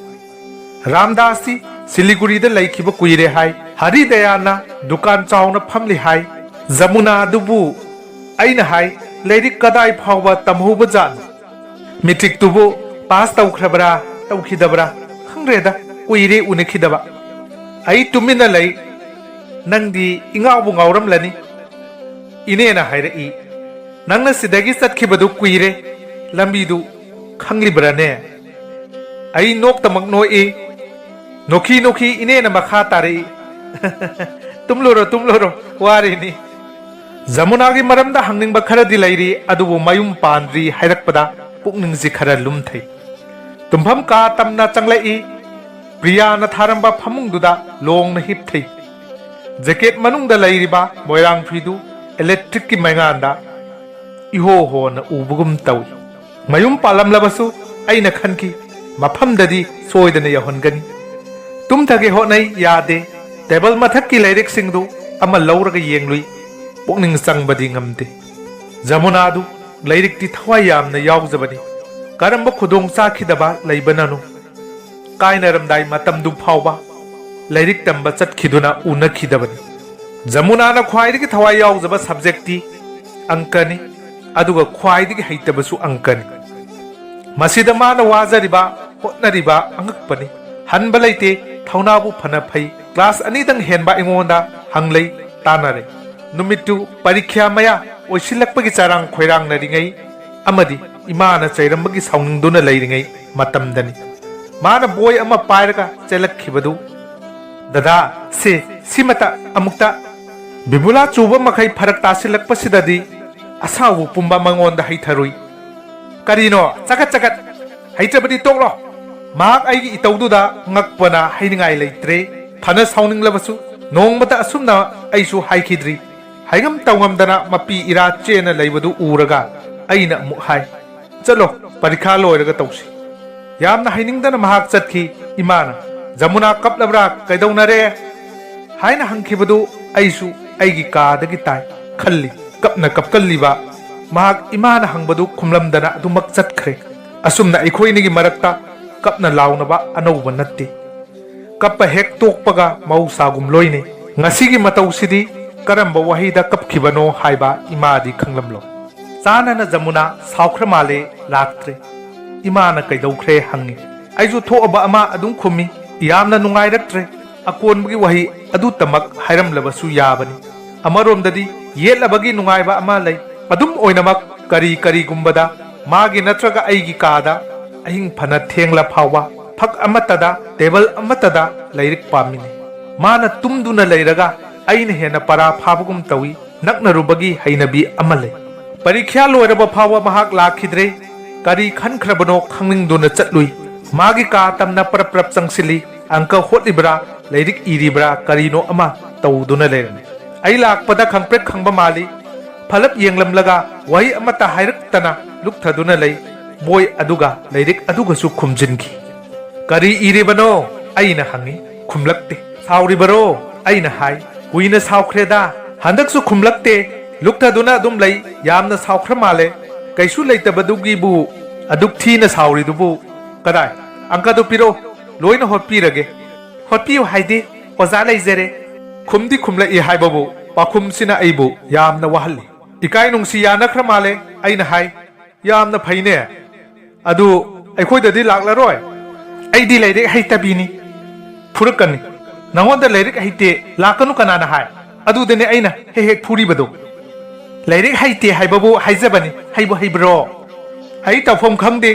"ꯔꯥꯝꯗꯥꯁꯇꯤ ꯁꯤꯂꯤꯒꯨꯔꯤꯗ ꯂꯩꯈꯤꯕ ꯀꯨꯏꯔꯦ ꯍꯥꯏ꯫ ꯍꯔꯤꯗꯌꯥꯅ ꯗꯨꯀꯥꯟ ꯆꯥꯎꯅ ꯐꯝꯂꯤ ꯍꯥꯏ꯫" "ꯖꯃꯨꯅꯥꯗꯨꯕꯨ?" ꯑꯩꯅ ꯍꯥꯏ꯫ "ꯂꯥꯏꯔꯤꯛ ꯀꯗꯥꯏ ꯐꯥꯎꯕ ꯇꯝꯍꯧꯕ ꯖꯥꯠꯅꯣ? ꯃꯦꯇ꯭ꯔꯤꯛꯇꯨꯕꯨ ꯄꯥꯁ ꯇꯧꯈ꯭ꯔꯕ꯭ꯔꯥ, ꯇꯧꯈꯤꯗꯕ꯭ꯔꯥ? ꯈꯪꯗ꯭ꯔꯦꯗ, ꯀꯨꯏꯔꯦ ꯎꯅꯈꯤꯗꯕ꯫" ꯑꯩ ꯇꯨꯃꯤꯟꯅ ꯂꯩ꯫ "ꯅꯪꯗꯤ ꯏꯉꯥꯎꯕꯨ ꯉꯥꯎꯔꯝꯂꯅꯤ꯫" ꯏꯅꯦꯅ ꯍꯥꯏꯔꯛꯏ꯫ "ꯅꯪꯅ ꯁꯤꯗꯒꯤ ꯆꯠꯈꯤꯕꯗꯨ ꯀꯨꯏꯔꯦ꯫ ꯂꯝꯕꯤꯗꯨ ꯈꯪꯂꯤꯕ꯭ꯔꯥꯅꯦ?" ꯑꯩ ꯅꯣꯛꯇꯃꯛ ꯅꯣꯛꯏ꯫ ꯅꯣꯛꯈꯤ ꯅꯣꯛꯈꯤ ꯏꯅꯦꯅ ꯃꯈꯥ ꯇꯥꯔꯛꯏ꯫ "ꯇꯨꯝꯂꯨꯔꯣ, ꯇꯨꯝꯂꯨꯔꯣ, ꯋꯥꯔꯤꯅꯤ꯫" ꯖꯃꯨꯅꯥꯒꯤ ꯃꯔꯝꯗ ꯍꯪꯅꯤꯡꯕ ꯈꯔꯗꯤ ꯂꯩꯔꯤ, ꯑꯗꯨꯕꯨ ꯃꯌꯨꯝ ꯄꯥꯟꯗ꯭ꯔꯤ ꯍꯥꯏꯔꯛꯄꯗ ꯄꯨꯛꯅꯤꯡꯁꯤ ꯈꯔ ꯂꯨꯝꯊꯩ꯫ ꯇꯨꯝꯐꯝ ꯀꯥ ꯇꯝꯅ ꯆꯪꯂꯛꯏ꯫ ꯄ꯭ꯔꯤꯌꯥꯅ ꯊꯥꯔꯝꯕ ꯐꯃꯨꯡꯗꯨꯗ ꯂꯣꯡꯅ ꯍꯤꯞꯊꯩ꯫ ꯖꯦꯀꯦꯠ ꯃꯅꯨꯡꯗ ꯂꯩꯔꯤꯕ ꯃꯣꯏꯔꯥꯡ ꯐꯤꯗꯨ ꯏꯂꯦꯛꯇ꯭ꯔꯤꯛꯀꯤ ꯃꯩꯉꯥꯟꯗ ꯏꯍꯣ ꯍꯣꯅ ꯎꯕꯒꯨꯝ ꯇꯧꯏ꯫ ꯃꯌꯨꯝ ꯄꯥꯜꯂꯝꯂꯕꯁꯨ ꯑꯩꯅ ꯈꯟꯈꯤ, ꯃꯐꯝꯗꯗꯤ ꯁꯣꯏꯗꯅ ꯌꯧꯍꯟꯒꯅꯤ꯫ ꯇꯨꯝꯊꯒꯦ ꯍꯣꯠꯅꯩ, ꯌꯥꯗꯦ꯫ ꯇꯦꯕꯜ ꯃꯊꯛꯀꯤ ꯂꯥꯏꯔꯤꯛꯁꯤꯡꯗꯨ ꯑꯃ ꯂꯧꯔꯒ ꯌꯦꯡꯂꯨꯏ꯫ ꯄꯨꯛꯅꯤꯡ ꯆꯪꯕꯗꯤ ꯉꯝꯗꯦ꯫ ꯖꯃꯨꯅꯥꯗꯨ ꯂꯥꯏꯔꯤꯛꯇꯤ ꯊꯋꯥꯏ ꯌꯥꯝꯅ ꯌꯥꯎꯖꯕꯅꯤ꯫ ꯀꯔꯝꯕ ꯈꯨꯗꯣꯡ ꯆꯥꯈꯤꯗꯕ ꯂꯩꯕꯅꯅꯣ? ꯀꯥꯏꯅꯔꯝꯗꯥꯏ ꯃꯇꯝꯗꯨ ꯐꯥꯎꯕ ꯂꯥꯏꯔꯤꯛ ꯇꯝꯕ ꯆꯠꯈꯤꯗꯨꯅ ꯎꯅꯈꯤꯗꯕꯅꯤ꯫ ꯖꯃꯨꯅꯥꯅ ꯈ꯭ꯋꯥꯏꯗꯒꯤ ꯊꯋꯥꯏ ꯌꯥꯎꯖꯕ ꯁꯕꯖꯦꯛꯇꯤ ꯑꯪꯀꯅꯤ, ꯑꯗꯨꯒ ꯈ꯭ꯋꯥꯏꯗꯒꯤ ꯍꯩꯇꯕꯁꯨ ꯑꯪꯀꯅꯤ꯫ ꯃꯁꯤꯗ ꯃꯥꯅ ꯋꯥꯖꯔꯤꯕ, ꯍꯣꯠꯅꯔꯤꯕ ꯑꯉꯛꯄꯅꯤ꯫ ꯍꯟꯕ ꯂꯩꯇꯦ, ꯊꯧꯅꯥꯕꯨ ꯐꯅ ꯐꯩ꯫ ꯀ꯭ꯂꯥꯁ ꯑꯅꯤꯗꯪ ꯍꯦꯟꯕ ꯑꯩꯉꯣꯟꯗ ꯍꯪꯂꯩ, ꯇꯥꯟꯅꯔꯦ꯫ ꯅꯨꯃꯤꯠꯇꯨ ꯄꯔꯤꯈ꯭ꯌꯥ ꯃꯌꯥ ꯑꯣꯏꯁꯤꯜꯂꯛꯄꯒꯤ ꯆꯔꯥꯡ ꯈꯣꯏꯔꯥꯡꯅꯔꯤꯉꯩ ꯑꯃꯗꯤ ꯏꯃꯥꯅ ꯆꯩꯔꯝꯕꯒꯤ ꯁꯥꯎꯅꯤꯡꯗꯨꯅ ꯂꯩꯔꯤꯉꯩ ꯃꯇꯝꯗꯅꯤ꯫ ꯃꯥꯅ ꯕꯣꯏ ꯑꯃ ꯄꯥꯏꯔꯒ ꯆꯦꯜꯂꯛꯈꯤꯕꯗꯨ, "ꯗꯗꯥ, ꯁꯦ, ꯁꯤꯃꯇ ꯑꯃꯨꯛꯇ ꯕꯤꯕꯨꯂꯥ ꯆꯨꯕ ꯃꯈꯩ ꯐꯔꯛ ꯇꯥꯁꯤꯜꯂꯛꯄꯁꯤꯗꯗꯤ ꯑꯁꯥꯎꯕ ꯄꯨꯝꯕ ꯃꯉꯣꯟꯗ ꯍꯩꯊꯔꯨꯏ꯫ ꯀꯔꯤꯅꯣ ꯆꯒꯠ ꯆꯒꯠ? ꯍꯩꯇ꯭ꯔꯕꯗꯤ ꯇꯣꯛꯂꯣ!" ꯃꯍꯥꯛ ꯑꯩꯒꯤ ꯏꯇꯧꯗꯨꯗ ꯉꯛꯄꯅ ꯍꯥꯏꯅꯤꯡꯉꯥꯏ ꯂꯩꯇ꯭ꯔꯦ꯫ ꯐꯅ ꯁꯥꯎꯅꯤꯡꯂꯕꯁꯨ ꯅꯣꯡꯃꯇ ꯑꯁꯨꯝꯅ ꯑꯩꯁꯨ ꯍꯥꯏꯈꯤꯗ꯭ꯔꯤ꯫ ꯍꯥꯏꯉꯝ ꯇꯧꯉꯝꯗꯅ ꯃꯄꯤ ꯏꯔꯥ ꯆꯦꯟꯅ ꯂꯩꯕꯗꯨ ꯎꯔꯒ ꯑꯩꯅ ꯑꯃꯨꯛ ꯍꯥꯏ, "ꯆꯠꯂꯣ, ꯄꯔꯤꯈꯥ ꯂꯣꯏꯔꯒ ꯇꯧꯁꯤ꯫" ꯌꯥꯝꯅ ꯍꯩꯅꯤꯡꯗꯅ ꯃꯍꯥꯛ ꯆꯠꯈꯤ꯫ ꯏꯃꯥꯅ, "ꯖꯃꯨꯅꯥ ꯀꯞꯂꯕ꯭ꯔꯥ? ꯀꯩꯗꯧꯅꯔꯦ?" ꯍꯥꯏꯅ ꯍꯪꯈꯤꯕꯗꯨ ꯑꯩꯁꯨ ꯑꯩꯒꯤ ꯀꯥꯗꯒꯤ ꯇꯥꯏ꯫ ꯈꯜꯂꯤ, ꯀꯞꯅ ꯀꯞꯀꯜꯂꯤꯕ ꯃꯍꯥꯛ ꯏꯃꯥꯅ ꯍꯪꯕꯗꯨ ꯈꯨꯝꯂꯝꯗꯅ ꯑꯗꯨꯃꯛ ꯆꯠꯈ꯭ꯔꯦ꯫ ꯑꯁꯨꯝꯅ ꯑꯩꯈꯣꯏꯅꯤꯒꯤ ꯃꯔꯛꯇ ꯀꯞꯅ ꯂꯥꯎꯅꯕ ꯑꯅꯧꯕ ꯅꯠꯇꯦ꯫ ꯀꯞꯄ ꯍꯦꯛ ꯇꯣꯛꯄꯒ ꯃꯍꯧꯁꯥꯒꯨꯝ ꯂꯣꯏꯅꯩ꯫ ꯉꯁꯤꯒꯤ ꯃꯇꯧꯁꯤꯗꯤ ꯀꯔꯝꯕ ꯋꯥꯍꯩꯗ ꯀꯞꯈꯤꯕꯅꯣ ꯍꯥꯏꯕ ꯏꯃꯥꯗꯤ ꯈꯪꯂꯝꯂꯣꯏ꯫ ꯆꯥꯅꯅ ꯖꯃꯨꯅꯥ ꯁꯥꯎꯈ꯭ꯔ ꯃꯥꯜꯂꯦ, ꯂꯥꯛꯇ꯭ꯔꯦ꯫ ꯏꯃꯥꯅ ꯀꯩꯗꯧꯈ꯭ꯔꯦ ꯍꯪꯉꯤ꯫ ꯑꯩꯁꯨ ꯊꯣꯛꯑꯕ ꯑꯃ ꯑꯗꯨꯝ ꯈꯨꯝꯃꯤ꯫ ꯌꯥꯝꯅ ꯅꯨꯡꯉꯥꯏꯔꯛꯇ꯭ꯔꯦ꯫ ꯑꯀꯣꯟꯕꯒꯤ ꯋꯥꯍꯩ ꯑꯗꯨꯇꯃꯛ ꯍꯥꯏꯔꯝꯂꯕꯁꯨ ꯌꯥꯕꯅꯤ꯫ ꯑꯃꯔꯣꯝꯗꯗꯤ ꯌꯦꯠꯂꯕꯒꯤ ꯅꯨꯡꯉꯥꯏꯕ ꯑꯃ ꯂꯩ꯫ ꯑꯗꯨꯝ ꯑꯣꯏꯅꯃꯛ ꯀꯔꯤ ꯀꯔꯤꯒꯨꯝꯕꯗ ꯃꯥꯒꯤ ꯅꯠꯇ꯭ꯔꯒ ꯑꯩꯒꯤ ꯀꯥꯗ ꯑꯍꯤꯡ ꯐꯅ ꯊꯦꯡꯂ ꯐꯥꯎꯕ ꯐꯛ ꯑꯃꯠꯇꯗ, ꯇꯦꯕꯜ ꯑꯃꯠꯇꯗ ꯂꯥꯏꯔꯤꯛ ꯄꯥꯃꯤꯟꯅꯩ꯫ ꯃꯥꯅ ꯇꯨꯝꯗꯨꯅ ꯂꯩꯔꯒ ꯑꯩꯅ ꯍꯦꯟꯅ ꯄꯔꯥ ꯐꯥꯕꯒꯨꯝ ꯇꯧꯏ꯫ ꯅꯛꯅꯔꯨꯕꯒꯤ ꯍꯩꯅꯕꯤ ꯑꯃ ꯂꯩ꯫ ꯄꯔꯤꯈ꯭ꯌꯥ ꯂꯣꯏꯔꯕ ꯐꯥꯎꯕ ꯃꯍꯥꯛ ꯂꯥꯛꯈꯤꯗ꯭ꯔꯦ꯫ ꯀꯔꯤ ꯈꯟꯈ꯭ꯔꯕꯅꯣ ꯈꯪꯅꯤꯡꯗꯨꯅ ꯆꯠꯂꯨꯏ꯫ ꯃꯥꯒꯤ ꯀꯥ ꯇꯝꯅ ꯄꯔꯞ ꯄꯔꯞ ꯆꯪꯁꯤꯜꯂꯤ꯫ ꯑꯪꯀ ꯍꯣꯠꯂꯤꯕ꯭ꯔꯥ, ꯂꯥꯏꯔꯤꯛ ꯏꯔꯤꯕ꯭ꯔꯥ, ꯀꯔꯤꯅꯣ ꯑꯃ ꯇꯧꯗꯨꯅ ꯂꯩꯔꯝꯃꯤ꯫ ꯑꯩ ꯂꯥꯛꯄꯗ ꯈꯪꯄ꯭ꯔꯦꯛ ꯈꯪꯕ ꯃꯥꯜꯂꯤ꯫ ꯐꯂꯞ ꯌꯦꯡꯂꯝꯂꯒ ꯋꯥꯍꯩ ꯑꯃꯠꯇ ꯍꯥꯏꯔꯛꯇꯅ ꯂꯨꯞꯊꯗꯨꯅ ꯂꯩ꯫ ꯕꯣꯏ ꯑꯗꯨꯒ ꯂꯥꯏꯔꯤꯛ ꯑꯗꯨꯒꯁꯨ ꯈꯨꯝꯖꯤꯟꯈꯤ꯫ "ꯀꯔꯤ ꯏꯔꯤꯕꯅꯣ?" ꯑꯩꯅ ꯍꯪꯉꯤ꯫ ꯈꯨꯝꯂꯛꯇꯦ꯫ "ꯁꯥꯎꯔꯤꯕꯔꯣ?" ꯑꯩꯅ ꯍꯥꯏ꯫ ꯀꯨꯏꯅ ꯁꯥꯎꯈ꯭ꯔꯦꯗ, ꯍꯟꯗꯛꯁꯨ ꯈꯨꯝꯂꯛꯇꯦ꯫ ꯂꯨꯛꯊꯗꯨꯅ ꯑꯗꯨꯝ ꯂꯩ꯫ ꯌꯥꯝꯅ ꯁꯥꯎꯈ꯭ꯔ ꯃꯥꯜꯂꯦ꯫ ꯀꯩꯁꯨ ꯂꯩꯇꯕꯗꯨꯒꯤꯕꯨ ꯑꯗꯨꯛ ꯊꯤꯅ ꯁꯥꯎꯔꯤꯗꯨꯕꯨ꯫ "ꯀꯗꯥꯏ? ꯑꯪꯀꯗꯨ ꯄꯤꯔꯛꯑꯣ, ꯂꯣꯏꯅ ꯍꯣꯠꯄꯤꯔꯒꯦ꯫" "ꯍꯣꯠꯄꯤꯌꯨ ꯍꯥꯏꯗꯤ? ꯑꯣꯖꯥ ꯂꯩꯖꯔꯦ꯫" ꯈꯨꯝꯗꯤ ꯈꯨꯝꯂꯛꯏ ꯍꯥꯏꯕꯕꯨ ꯄꯥꯈꯨꯝꯁꯤꯅ ꯑꯩꯕꯨ ꯌꯥꯝꯅ ꯋꯥꯍꯜꯂꯤ꯫ ꯏꯀꯥꯏ ꯅꯨꯡꯁꯤ ꯌꯥꯅꯈ꯭ꯔ ꯃꯥꯜꯂꯦ꯫ ꯑꯩꯅ ꯍꯥꯏ, "ꯌꯥꯝꯅ ꯐꯩꯅꯦ꯫ ꯑꯗꯨ ꯑꯩꯈꯣꯏꯗꯗꯤ ꯂꯥꯛꯂꯔꯣꯏ?" "ꯑꯩꯗꯤ ꯂꯥꯏꯔꯤꯛ ꯍꯩꯇꯕꯤꯅꯤ꯫ ꯐꯨꯔꯛꯀꯅꯤ꯫ ꯅꯉꯣꯟꯗ ꯂꯥꯏꯔꯤꯛ ꯍꯩꯇꯦ ꯂꯥꯛꯀꯅꯨ ꯀꯅꯥꯅ ꯍꯥꯏ? ꯑꯗꯨꯗꯅꯦ ꯑꯩꯅ ꯍꯦꯛ ꯍꯦꯛ ꯐꯨꯔꯤꯕꯗꯣ꯫" "ꯂꯥꯏꯔꯤꯛ ꯍꯩꯇꯦ ꯍꯥꯏꯕꯕꯨ ꯍꯥꯏꯖꯕꯅꯤ, ꯍꯩꯕꯨ ꯍꯩꯕ꯭ꯔꯣ?" "ꯑꯩ ꯇꯧꯐꯝ ꯈꯪꯗꯦ,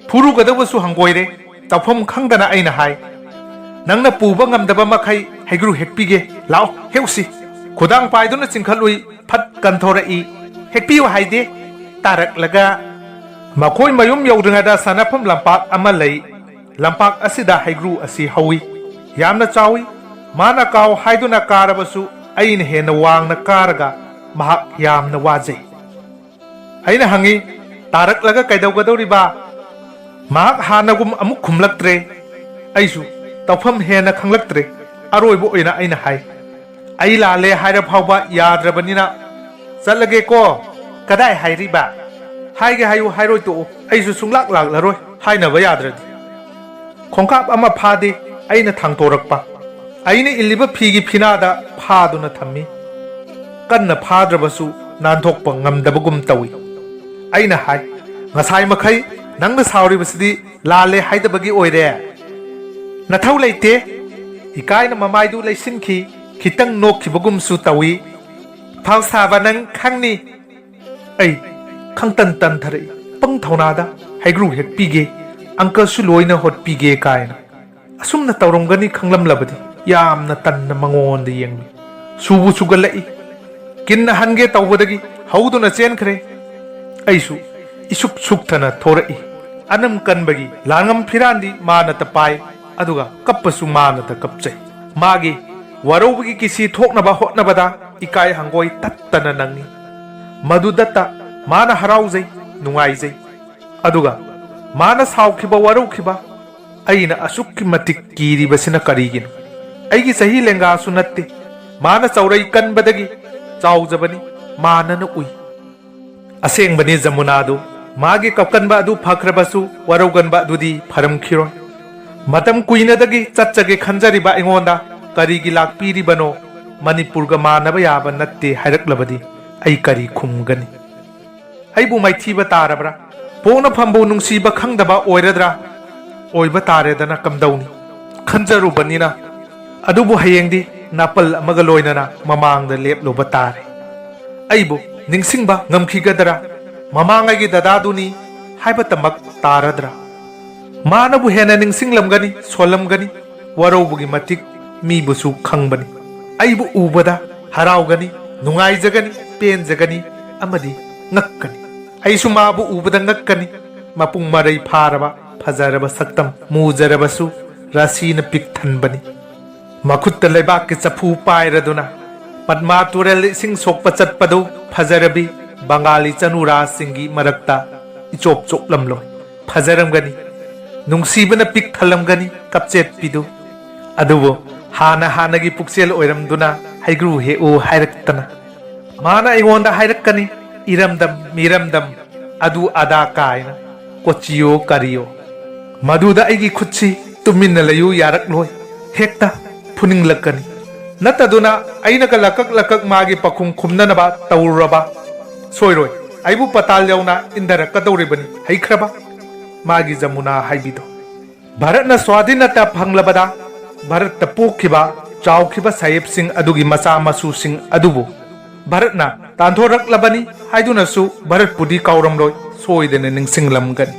ꯐꯨꯔꯨꯒꯗꯧꯕꯁꯨ ꯍꯪꯒꯣꯏꯔꯦ꯫ ꯇꯧꯐꯝ ꯈꯪꯗꯅ ꯑꯩꯅ ꯍꯥꯏ, ꯅꯪꯅ ꯄꯨꯕ ꯉꯝꯗꯕ ꯃꯈꯩ ꯍꯩꯒ꯭ꯔꯨ ꯍꯦꯛꯄꯤꯒꯦ꯫ ꯂꯥꯛꯑꯣ, ꯍꯦꯛꯎꯁꯤ꯫" ꯈꯨꯗꯥꯡ ꯄꯥꯏꯗꯨꯅ ꯆꯤꯡꯈꯠꯂꯨꯏ꯫ ꯐꯠ ꯀꯟꯊꯣꯔꯛꯏ꯫ "ꯍꯦꯛꯄꯤꯌꯨ ꯍꯥꯏꯗꯦ꯫" ꯇꯥꯔꯛꯂꯒ ꯃꯈꯣꯏ ꯃꯌꯨꯝ ꯌꯧꯗ꯭ꯔꯤꯉꯩꯗ ꯁꯥꯟꯅꯐꯝ ꯂꯝꯄꯥꯛ ꯑꯃ ꯂꯩ꯫ ꯂꯝꯄꯥꯛ ꯑꯁꯤꯗ ꯍꯩꯒ꯭ꯔꯨ ꯑꯁꯤ ꯍꯧꯏ꯫ ꯌꯥꯝꯅ ꯆꯥꯎꯏ꯫ ꯃꯥꯅ ꯀꯥꯎ ꯍꯥꯏꯗꯨꯅ ꯀꯥꯔꯕꯁꯨ ꯑꯩꯅ ꯍꯦꯟꯅ ꯋꯥꯡꯅ ꯀꯥꯔꯒ ꯃꯍꯥꯛ ꯌꯥꯝꯅ ꯋꯥꯖꯩ꯫ ꯑꯩꯅ ꯍꯪꯉꯤ, "ꯇꯥꯔꯛꯂꯒ ꯀꯩꯗꯧꯒꯗꯧꯔꯤꯕ?" ꯃꯍꯥꯛ ꯍꯥꯟꯅꯒꯨꯝ ꯑꯃꯨꯛ ꯈꯨꯝꯂꯛꯇ꯭ꯔꯦ꯫ ꯑꯩꯁꯨ ꯇꯧꯐꯝ ꯍꯦꯟꯅ ꯈꯪꯂꯛꯇ꯭ꯔꯦ꯫ ꯑꯔꯣꯏꯕ ꯑꯣꯏꯅ ꯑꯩꯅ ꯍꯥꯏ, "ꯑꯩ ꯂꯥꯜꯂꯦ ꯍꯥꯏꯔ ꯐꯥꯎꯕ ꯌꯥꯗ꯭ꯔꯕꯅꯤꯅ ꯆꯠꯂꯒꯦꯀꯣ꯫" "ꯀꯗꯥꯏ ꯍꯥꯏꯔꯤꯕ?" "ꯍꯥꯏꯒꯦ ꯍꯥꯏꯌꯨ, ꯍꯥꯏꯔꯣꯏ ꯇꯣꯛꯎ, ꯑꯩꯁꯨ ꯁꯨꯡꯂꯥꯛ ꯂꯥꯛꯂꯔꯣꯏ ꯍꯥꯏꯅꯕ ꯌꯥꯗ꯭ꯔꯗꯤ꯫" ꯈꯣꯡꯀꯥꯞ ꯑꯃ ꯐꯥꯗꯦ꯫ ꯑꯩꯅ ꯊꯥꯡꯇꯣꯔꯛꯄ, ꯑꯩꯅ ꯏꯜꯂꯤꯕ ꯐꯤꯒꯤ ꯐꯤꯅꯥꯗ ꯐꯥꯗꯨꯅ ꯊꯝꯃꯤ꯫ ꯀꯟꯅ ꯐꯥꯗ꯭ꯔꯕꯁꯨ ꯅꯥꯟꯊꯣꯛꯄ ꯉꯝꯗꯕꯒꯨꯝ ꯇꯧꯏ꯫ ꯑꯩꯅ ꯍꯥꯏ, "ꯉꯁꯥꯏ ꯃꯈꯩ ꯅꯪꯅ ꯁꯥꯎꯔꯤꯕꯁꯤꯗꯤ ꯂꯥꯜꯂꯦ ꯍꯥꯏꯗꯕꯒꯤ ꯑꯣꯏꯔꯦ꯫" "ꯅꯊꯧ ꯂꯩꯇꯦ꯫" ꯏꯀꯥꯏꯅ ꯃꯃꯥꯏꯗꯨ ꯂꯩꯁꯤꯟꯈꯤ꯫ ꯈꯤꯇꯪ ꯅꯣꯛꯈꯤꯕꯒꯨꯝꯁꯨ ꯇꯧꯏ꯫ "ꯐꯥꯎ ꯁꯥꯕ ꯅꯪ ꯈꯪꯅꯤ꯫" ꯑꯩ ꯈꯪꯇꯟ ꯇꯟꯊꯔꯛꯏ꯫ ꯄꯪ ꯊꯧꯅꯥꯗ ꯍꯩꯒ꯭ꯔꯨ ꯍꯦꯛꯄꯤꯒꯦ, ꯑꯪꯀꯜꯁꯨ ꯂꯣꯏꯅ ꯍꯣꯠꯄꯤꯒꯦ ꯀꯥꯏꯅ꯫ ꯑꯁꯨꯝꯅ ꯇꯧꯔꯝꯒꯅꯤ ꯈꯪꯂꯝꯂꯕꯗꯤ ꯌꯥꯝꯅ ꯇꯟꯅ ꯃꯉꯣꯟꯗ ꯌꯦꯡꯂꯨꯏ꯫ ꯁꯨꯕꯨ ꯁꯨꯒꯠꯂꯛꯏ꯫ ꯀꯤꯟꯅ ꯍꯟꯒꯦ ꯇꯧꯕꯗꯒꯤ ꯍꯧꯗꯨꯅ ꯆꯦꯟꯈ꯭ꯔꯦ꯫ ꯑꯩꯁꯨ ꯏꯁꯨꯛ ꯁꯨꯛꯊꯅ ꯊꯣꯔꯛꯏ꯫ ꯑꯅꯝ ꯀꯟꯕꯒꯤ ꯂꯥꯡꯉꯝ ꯐꯤꯔꯥꯟꯗꯤ ꯃꯥꯅꯇ ꯄꯥꯏ, ꯑꯗꯨꯒ ꯀꯞꯄꯁꯨ ꯃꯥꯅꯇ ꯀꯞꯆꯩ꯫ ꯃꯥꯒꯤ ꯋꯥꯔꯧꯕꯒꯤ ꯀꯤꯁꯤ ꯊꯣꯛꯅꯕ ꯍꯣꯠꯅꯕꯗ ꯏꯀꯥꯏ ꯍꯪꯒꯣꯏ ꯇꯠꯇꯅ ꯅꯪꯉꯤ꯫ ꯃꯗꯨꯗꯇ ꯃꯥꯅ ꯍꯔꯥꯎꯖꯩ, ꯅꯨꯡꯉꯥꯏꯖꯩ꯫ ꯑꯗꯨꯒ ꯃꯥꯅ ꯁꯥꯎꯈꯤꯕ, ꯋꯥꯔꯧꯈꯤꯕ, ꯑꯩꯅ ꯑꯁꯨꯛꯀꯤ ꯃꯇꯤꯛ ꯀꯤꯔꯤꯕꯁꯤꯅ ꯀꯔꯤꯒꯤꯅꯣ? ꯑꯩꯒꯤ ꯆꯍꯤ ꯂꯦꯡꯒꯥꯁꯨ ꯅꯠꯇꯦ꯫ ꯃꯥꯅ ꯆꯥꯎꯔꯩ ꯀꯟꯕꯗꯒꯤ ꯆꯥꯎꯖꯕꯅꯤ, ꯃꯥꯅꯅ ꯎꯏ꯫ ꯑꯁꯦꯡꯕꯅꯤ ꯖꯃꯨꯅꯥꯗꯨ, ꯃꯥꯒꯤ ꯀꯞꯀꯟꯕ ꯑꯗꯨ ꯐꯈ꯭ꯔꯕꯁꯨ ꯋꯥꯔꯧꯒꯟꯕ ꯑꯗꯨꯗꯤ ꯐꯔꯝꯈꯤꯔꯣꯏ꯫ ꯃꯇꯝ ꯀꯨꯏꯅꯗꯒꯤ ꯆꯠꯆꯒꯦ ꯈꯟꯖꯔꯤꯕ ꯑꯩꯉꯣꯟꯗ ꯀꯔꯤꯒꯤ ꯂꯥꯛꯄꯤꯔꯤꯕꯅꯣ? ꯃꯅꯤꯄꯨꯔꯒ ꯃꯥꯟꯅꯕ ꯌꯥꯕ ꯅꯠꯇꯦ ꯍꯥꯏꯔꯛꯂꯕꯗꯤ ꯑꯩ ꯀꯔꯤ ꯈꯨꯝꯒꯅꯤ? ꯑꯩꯕꯨ ꯃꯥꯏꯊꯤꯕ ꯇꯥꯔꯕ꯭ꯔꯥ? ꯄꯣꯛꯅꯐꯝꯕꯨ ꯅꯨꯡꯁꯤꯕ ꯈꯪꯗꯕ ꯑꯣꯏꯔꯗ꯭ꯔꯥ? ꯑꯣꯏꯕ ꯇꯥꯔꯦꯗꯅ ꯀꯝꯗꯧꯅꯤ? ꯈꯟꯖꯔꯨꯕꯅꯤꯅ꯫ ꯑꯗꯨꯕꯨ ꯍꯌꯦꯡꯗꯤ ꯅꯥꯄꯜ ꯑꯃꯒ ꯂꯣꯏꯅꯅ ꯃꯃꯥꯡꯗ ꯂꯦꯞꯂꯨꯕ ꯇꯥꯔꯦ꯫ ꯑꯩꯕꯨ ꯅꯤꯡꯁꯤꯡꯕ ꯉꯝꯈꯤꯒꯗ꯭ꯔꯥ? ꯃꯃꯥꯡꯉꯩꯒꯤ ꯗꯗꯥꯗꯨꯅꯤ ꯍꯥꯏꯕꯇꯃꯛ ꯇꯥꯔꯗ꯭ꯔꯥ? ꯃꯥꯅꯕꯨ ꯍꯦꯟꯅ ꯅꯤꯡꯁꯤꯡꯂꯝꯒꯅꯤ, ꯁꯣꯜꯂꯝꯒꯅꯤ, ꯋꯥꯔꯧꯕꯒꯤ ꯃꯇꯤꯛ ꯃꯤꯕꯨꯁꯨ ꯈꯪꯕꯅꯤ꯫ ꯑꯩꯕꯨ ꯎꯕꯗ ꯍꯔꯥꯎꯒꯅꯤ, ꯅꯨꯡꯉꯥꯏꯖꯒꯅꯤ, ꯄꯦꯟꯖꯒꯅꯤ ꯑꯃꯗꯤ ꯉꯛꯀꯅꯤ꯫ ꯑꯩꯁꯨ ꯃꯥꯕꯨ ꯎꯕꯗ ꯉꯛꯀꯅꯤ꯫ ꯃꯄꯨꯡ ꯃꯔꯩ ꯐꯥꯔꯕ, ꯐꯖꯔꯕ ꯁꯛꯇꯝ, ꯃꯨꯖꯔꯕꯁꯨ ꯔꯥꯁꯤꯅ ꯄꯤꯛ ꯊꯟꯕꯅꯤ꯫ ꯃꯈꯨꯠꯇ ꯂꯩꯕꯥꯛꯀꯤ ꯆꯐꯨ ꯄꯥꯏꯔꯗꯨꯅ ꯄꯗꯃꯥ ꯇꯨꯔꯦꯜ ꯏꯁꯤꯡ ꯁꯣꯛꯄ ꯆꯠꯄꯗꯨ ꯐꯖꯔꯕꯤ ꯕꯪꯒꯥꯂꯤ ꯆꯅꯨꯔꯥꯁꯤꯡꯒꯤ ꯃꯔꯛꯇ ꯏꯆꯣꯞ ꯆꯣꯞꯂꯝꯂꯣꯏ꯫ ꯐꯖꯔꯝꯒꯅꯤ, ꯅꯨꯡꯁꯤꯕꯅ ꯄꯤꯛ ꯊꯜꯂꯝꯒꯅꯤ ꯀꯞꯆꯦꯠꯄꯤꯗꯨ꯫ ꯑꯗꯨꯕꯨ ꯍꯥꯟꯅ ꯍꯥꯟꯅꯒꯤ ꯄꯨꯛꯆꯦꯜ ꯑꯣꯏꯔꯝꯗꯨꯅ ꯍꯩꯒ꯭ꯔꯨ ꯍꯦꯛꯎ ꯍꯥꯏꯔꯛꯇꯅ꯫ ꯃꯥꯅ ꯑꯩꯉꯣꯟꯗ ꯍꯥꯏꯔꯛꯀꯅꯤ, "ꯏꯔꯝꯗꯝ, ꯃꯤꯔꯝꯗꯝ, ꯑꯗꯨ ꯑꯗꯥ" ꯀꯥꯏꯅ, ꯀꯣꯆꯤꯌꯣ ꯀꯔꯤꯌꯣ꯫ ꯃꯗꯨꯗ ꯑꯩꯒꯤ ꯈꯨꯠꯁꯤ "ꯇꯨꯃꯤꯟꯅ ꯂꯩꯌꯨ" ꯌꯥꯔꯛꯂꯣꯏ, ꯍꯦꯛꯇ ꯐꯨꯅꯤꯡꯂꯛꯀꯅꯤ꯫ ꯅꯠꯇꯗꯨꯅ ꯑꯩꯅꯒ ꯂꯀꯛ ꯂꯀꯛ ꯃꯥꯒꯤ ꯄꯥꯈꯨꯝ ꯈꯨꯝꯅꯅꯕ ꯇꯧꯔꯨꯔꯕ ꯁꯣꯏꯔꯣꯏ꯫ ꯑꯩꯕꯨ ꯄꯇꯥꯜ ꯌꯧꯅ ꯏꯟꯊꯔꯛꯀꯗꯧꯔꯤꯕꯅꯤ, ꯍꯩꯈ꯭ꯔꯕ ꯃꯥꯒꯤ ꯖꯃꯨꯅꯥ ꯍꯥꯏꯕꯤꯗꯣ꯫ ꯚꯥꯔꯠꯅ ꯁ꯭ꯋꯥꯙꯤꯟꯅꯇ ꯐꯪꯂꯕꯗ ꯚꯥꯔꯠꯇ ꯄꯣꯛꯈꯤꯕ, ꯆꯥꯎꯈꯤꯕ ꯁꯥꯍꯦꯕꯁꯤꯡ ꯑꯗꯨꯒꯤ ꯃꯆꯥ ꯃꯁꯨꯁꯤꯡ ꯑꯗꯨꯕꯨ ꯚꯥꯔꯠꯅ ꯇꯥꯟꯊꯣꯔꯛꯂꯕꯅꯤ ꯍꯥꯏꯗꯨꯅꯁꯨ ꯚꯥꯔꯠꯄꯨꯗꯤ ꯀꯥꯎꯔꯝꯂꯣꯏ, ꯁꯣꯏꯗꯅ ꯅꯤꯡꯁꯤꯡꯂꯝꯒꯅꯤ꯫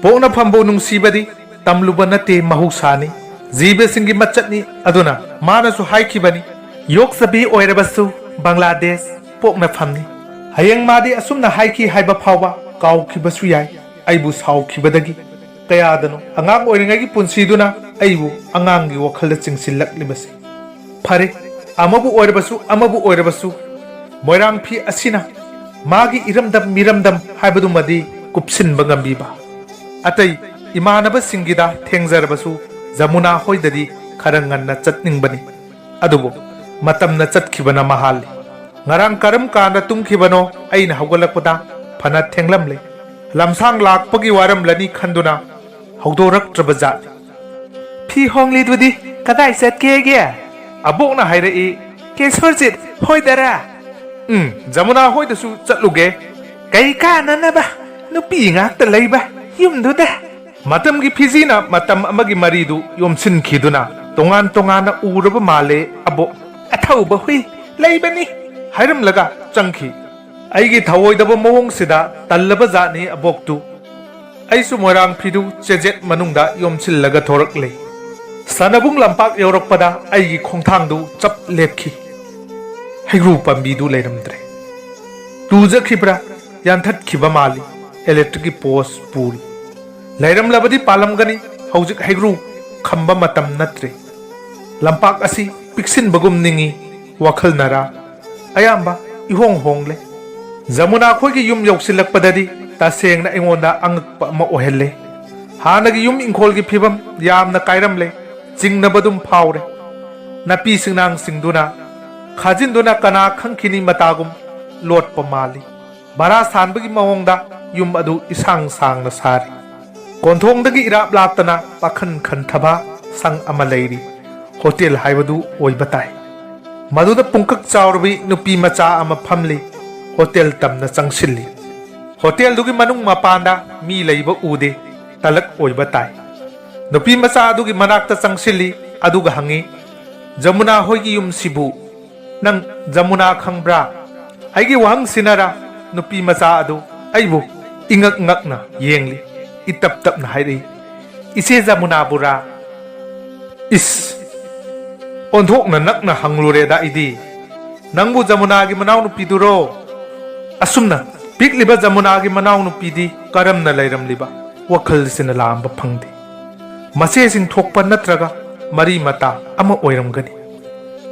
ꯄꯣꯛꯅꯐꯝꯕꯨ ꯅꯨꯡꯁꯤꯕꯗꯤ ꯇꯝꯂꯨꯕ ꯅꯠꯇꯦ, ꯃꯍꯧꯁꯥꯅꯤ, ꯖꯤꯕꯁꯤꯡꯒꯤ ꯃꯆꯠꯅꯤ꯫ ꯑꯗꯨꯅ ꯃꯥꯅꯁꯨ ꯍꯥꯏꯈꯤꯕꯅꯤ, "ꯌꯣꯛꯆꯕꯤ ꯑꯣꯏꯔꯕꯁꯨ ꯕꯪꯒ꯭ꯂꯥꯗꯦꯁ ꯄꯣꯛꯅꯐꯝꯅꯤ"꯫ ꯍꯌꯦꯡ ꯃꯥꯗꯤ ꯑꯁꯨꯝꯅ ꯍꯥꯏꯈꯤ ꯍꯥꯏꯕ ꯐꯥꯎꯕ ꯀꯥꯎꯈꯤꯕꯁꯨ ꯌꯥꯏ, ꯑꯩꯕꯨ ꯁꯥꯎꯈꯤꯕꯗꯒꯤ꯫ ꯀꯌꯥꯗꯅꯣ ꯑꯉꯥꯡ ꯑꯣꯏꯔꯤꯉꯩꯒꯤ ꯄꯨꯟꯁꯤꯗꯨꯅ ꯑꯩꯕꯨ ꯑꯉꯥꯡꯒꯤ ꯋꯥꯈꯜꯗ ꯆꯤꯡꯁꯤꯜꯂꯛꯂꯤꯕꯁꯦ꯫ ꯐꯔꯦ, ꯑꯃꯕꯨ ꯑꯣꯏꯔꯕꯁꯨ, ꯑꯃꯕꯨ ꯑꯣꯏꯔꯕꯁꯨ, ꯃꯣꯏꯔꯥꯡ ꯐꯤ ꯑꯁꯤꯅ ꯃꯥꯒꯤ ꯏꯔꯝꯗꯝ ꯃꯤꯔꯝꯗꯝ ꯍꯥꯏꯕꯗꯨꯃꯗꯤ ꯀꯨꯞꯁꯤꯟꯕ ꯉꯝꯕꯤꯕ꯫ ꯑꯇꯩ ꯏꯃꯥꯟꯅꯕꯁꯤꯡꯒꯤꯗ ꯊꯦꯡꯖꯔꯕꯁꯨ, ꯖꯃꯨꯅꯥ ꯍꯣꯏꯗꯗꯤ ꯈꯔ ꯉꯟꯅ ꯆꯠꯅꯤꯡꯕꯅꯤ꯫ ꯑꯗꯨꯕꯨ ꯃꯇꯝꯅ ꯆꯠꯈꯤꯕꯅ ꯃꯍꯥꯜꯂꯤ꯫ ꯉꯔꯥꯡ ꯀꯔꯝ ꯀꯥꯟꯗ ꯇꯨꯝꯈꯤꯕꯅꯣ, ꯑꯩꯅ ꯍꯧꯒꯠꯂꯛꯄꯗ ꯐꯅ ꯊꯦꯡꯂꯝꯂꯦ꯫ ꯂꯝꯁꯥꯡ ꯂꯥꯛꯄꯒꯤ ꯋꯥꯔꯝꯂꯅꯤ ꯈꯟꯗꯨꯅ ꯍꯧꯗꯣꯔꯛꯇ꯭ꯔꯕ ꯖꯥꯠꯅꯤ꯫ "ꯐꯤ ꯍꯣꯡꯂꯤꯗꯨꯗꯤ ꯀꯗꯥꯏ ꯆꯠꯀꯦꯒꯦ?" ꯑꯕꯣꯛꯅ ꯍꯥꯏꯔꯛꯏ꯫ "ꯀꯦꯁꯣꯔꯖꯤꯠ ꯍꯣꯏꯗꯔꯥ?" "ꯎꯝ, ꯖꯃꯨꯅꯥ ꯍꯣꯏꯗꯁꯨ ꯆꯠꯂꯨꯒꯦ"꯫ "ꯀꯩ ꯀꯥꯟꯅꯅꯕ, ꯅꯨꯄꯤ ꯉꯥꯛꯇ ꯂꯩꯕ ꯌꯨꯝꯗꯨꯗ"꯫ ꯃꯇꯝꯒꯤ ꯐꯤꯖꯤꯅ ꯃꯇꯝ ꯑꯃꯒꯤ ꯃꯔꯤꯗꯨ ꯌꯣꯝꯁꯤꯟꯈꯤꯗꯨꯅ ꯇꯣꯉꯥꯟ ꯇꯣꯉꯥꯟꯅ ꯎꯔꯕ ꯃꯥꯜꯂꯦ ꯑꯕꯣꯛ꯫ "ꯑꯊꯧꯕ ꯍꯨꯏ ꯂꯩꯕꯅꯤ" ꯍꯥꯏꯔꯝꯂꯒ ꯆꯪꯈꯤ꯫ ꯑꯩꯒꯤ ꯊꯧꯑꯣꯏꯗꯕ ꯃꯑꯣꯡꯁꯤꯗ ꯇꯜꯂꯕ ꯖꯥꯠꯅꯤ ꯑꯕꯣꯛꯇꯨ꯫ ꯑꯩꯁꯨ ꯃꯣꯏꯔꯥꯡ ꯐꯤꯗꯨ ꯆꯦꯖꯦꯠ ꯃꯅꯨꯡꯗ ꯌꯣꯝꯁꯤꯜꯂꯒ ꯊꯣꯔꯛꯂꯦ꯫ ꯁꯅꯥꯕꯨꯡ ꯂꯝꯄꯥꯛ ꯌꯧꯔꯛꯄꯗ ꯑꯩꯒꯤ ꯈꯣꯡꯊꯥꯡꯗꯨ ꯆꯞ ꯂꯦꯞꯈꯤ꯫ ꯍꯩꯒ꯭ꯔꯨ ꯄꯥꯝꯕꯤꯗꯨ ꯂꯩꯔꯝꯗ꯭ꯔꯦ꯫ ꯇꯨꯖꯈꯤꯕ꯭ꯔꯥ? ꯌꯥꯟꯊꯠꯈꯤꯕ ꯃꯥꯜꯂꯤ꯫ ꯏꯂꯦꯛꯇ꯭ꯔꯤꯛꯀꯤ ꯄꯣꯁ ꯄꯨꯔꯤ꯫ ꯂꯩꯔꯝꯂꯕꯗꯤ ꯄꯥꯜꯂꯝꯒꯅꯤ꯫ ꯍꯧꯖꯤꯛ ꯍꯩꯒ꯭ꯔꯨ ꯈꯝꯕ ꯃꯇꯝ ꯅꯠꯇ꯭ꯔꯦ꯫ ꯂꯝꯄꯥꯛ ꯑꯁꯤ ꯄꯤꯛꯁꯤꯟꯕꯒꯨꯝ ꯅꯤꯡꯏ꯫ ꯋꯥꯈꯜꯅꯔꯥ? ꯑꯌꯥꯝꯕ ꯏꯍꯣꯡ ꯍꯣꯡꯂꯦ꯫ ꯖꯃꯨꯅꯥ ꯈꯣꯏꯒꯤ ꯌꯨꯝ ꯌꯧꯁꯤꯜꯂꯛꯄꯗꯗꯤ ꯇꯁꯦꯡꯅ ꯑꯩꯉꯣꯟꯗ ꯑꯉꯛꯄ ꯑꯃ ꯑꯣꯏꯍꯜꯂꯦ꯫ ꯍꯥꯟꯅꯒꯤ ꯌꯨꯝ ꯏꯪꯈꯣꯜꯒꯤ ꯐꯤꯕꯝ ꯌꯥꯝꯅ ꯀꯥꯏꯔꯝꯂꯦ꯫ ꯆꯤꯡꯅꯕꯗꯨꯝ ꯐꯥꯎꯔꯦ꯫ ꯅꯥꯄꯤ ꯁꯤꯡꯅꯥꯡꯁꯤꯡꯗꯨꯅ ꯈꯥꯖꯤꯟꯗꯨꯅ ꯀꯅꯥ ꯈꯪꯈꯤꯅꯤ ꯃꯇꯥꯒꯨꯝ ꯂꯣꯠꯄ ꯃꯥꯜꯂꯤ꯫ ꯚꯔꯥ ꯁꯥꯟꯕꯒꯤ ꯃꯑꯣꯡꯗ ꯌꯨꯝ ꯑꯗꯨ ꯏꯁꯥꯡ ꯁꯥꯡꯅ ꯁꯥꯔꯤ꯫ ꯀꯣꯟꯊꯣꯡꯗꯒꯤ ꯏꯔꯥꯞ ꯂꯥꯞꯇꯅ ꯄꯥꯈꯟ ꯈꯟꯊꯕ ꯁꯪ ꯑꯃ ꯂꯩꯔꯤ꯫ ꯍꯣꯇꯦꯜ ꯍꯥꯏꯕꯗꯨ ꯑꯣꯏꯕ ꯇꯥꯏ꯫ ꯃꯗꯨꯗ ꯄꯨꯡꯀꯛ ꯆꯥꯎꯔꯕꯤ ꯅꯨꯄꯤ ꯃꯆꯥ ꯑꯃ ꯐꯝꯂꯤ꯫ ꯍꯣꯇꯦꯜ ꯇꯝꯅ ꯆꯪꯁꯤꯜꯂꯤ꯫ ꯍꯣꯇꯦꯜꯗꯨꯒꯤ ꯃꯅꯨꯡ ꯃꯄꯥꯟꯗ ꯃꯤ ꯂꯩꯕ ꯎꯗꯦ꯫ ꯇꯂꯛ ꯑꯣꯏꯕ ꯇꯥꯏ꯫ ꯅꯨꯄꯤ ꯃꯆꯥ ꯑꯗꯨꯒꯤ ꯃꯅꯥꯛꯇ ꯆꯪꯁꯤꯜꯂꯤ꯫ ꯑꯗꯨꯒ ꯍꯪꯉꯤ, "ꯖꯃꯨꯅꯥ ꯍꯣꯏꯒꯤ ꯌꯨꯝꯁꯤꯕꯨ ꯅꯪ ꯖꯃꯨꯅꯥ ꯈꯪꯕ꯭ꯔꯥ?" ꯑꯩꯒꯤ ꯋꯥꯍꯪꯁꯤꯅꯔ ꯅꯨꯄꯤ ꯃꯆꯥ ꯑꯗꯨ ꯑꯩꯕꯨ ꯏꯉꯛ ꯉꯛꯅ ꯌꯦꯡꯂꯤ꯫ ꯏꯇꯞ ꯇꯞꯅ ꯍꯥꯏꯔꯛꯏ, "ꯏꯆꯦ ꯖꯃꯨꯅꯥꯕꯨꯔꯥ?" ꯏꯁ! ꯑꯣꯟꯊꯣꯛꯅ ꯅꯛꯅ ꯍꯪꯂꯨꯔꯦꯗ ꯑꯩꯗꯤ꯫ "ꯅꯪꯕꯨ ꯖꯃꯨꯅꯥꯒꯤ ꯃꯅꯥꯎꯅꯨꯄꯤꯗꯨꯔꯣ?" ꯑꯁꯨꯝꯅ ꯄꯤꯛꯂꯤꯕ ꯖꯃꯨꯅꯥꯒꯤ ꯃꯅꯥꯎꯅꯨꯄꯤꯗꯤ ꯀꯔꯝꯅ ꯂꯩꯔꯝꯂꯤꯕ? ꯋꯥꯈꯜꯁꯤꯅ ꯂꯥꯝꯕ ꯐꯪꯗꯦ꯫ ꯃꯆꯦꯁꯤꯡ ꯊꯣꯛꯄ ꯅꯠꯇ꯭ꯔꯒ ꯃꯔꯤ ꯃꯇꯥ ꯑꯃ ꯑꯣꯏꯔꯝꯒꯅꯤ꯫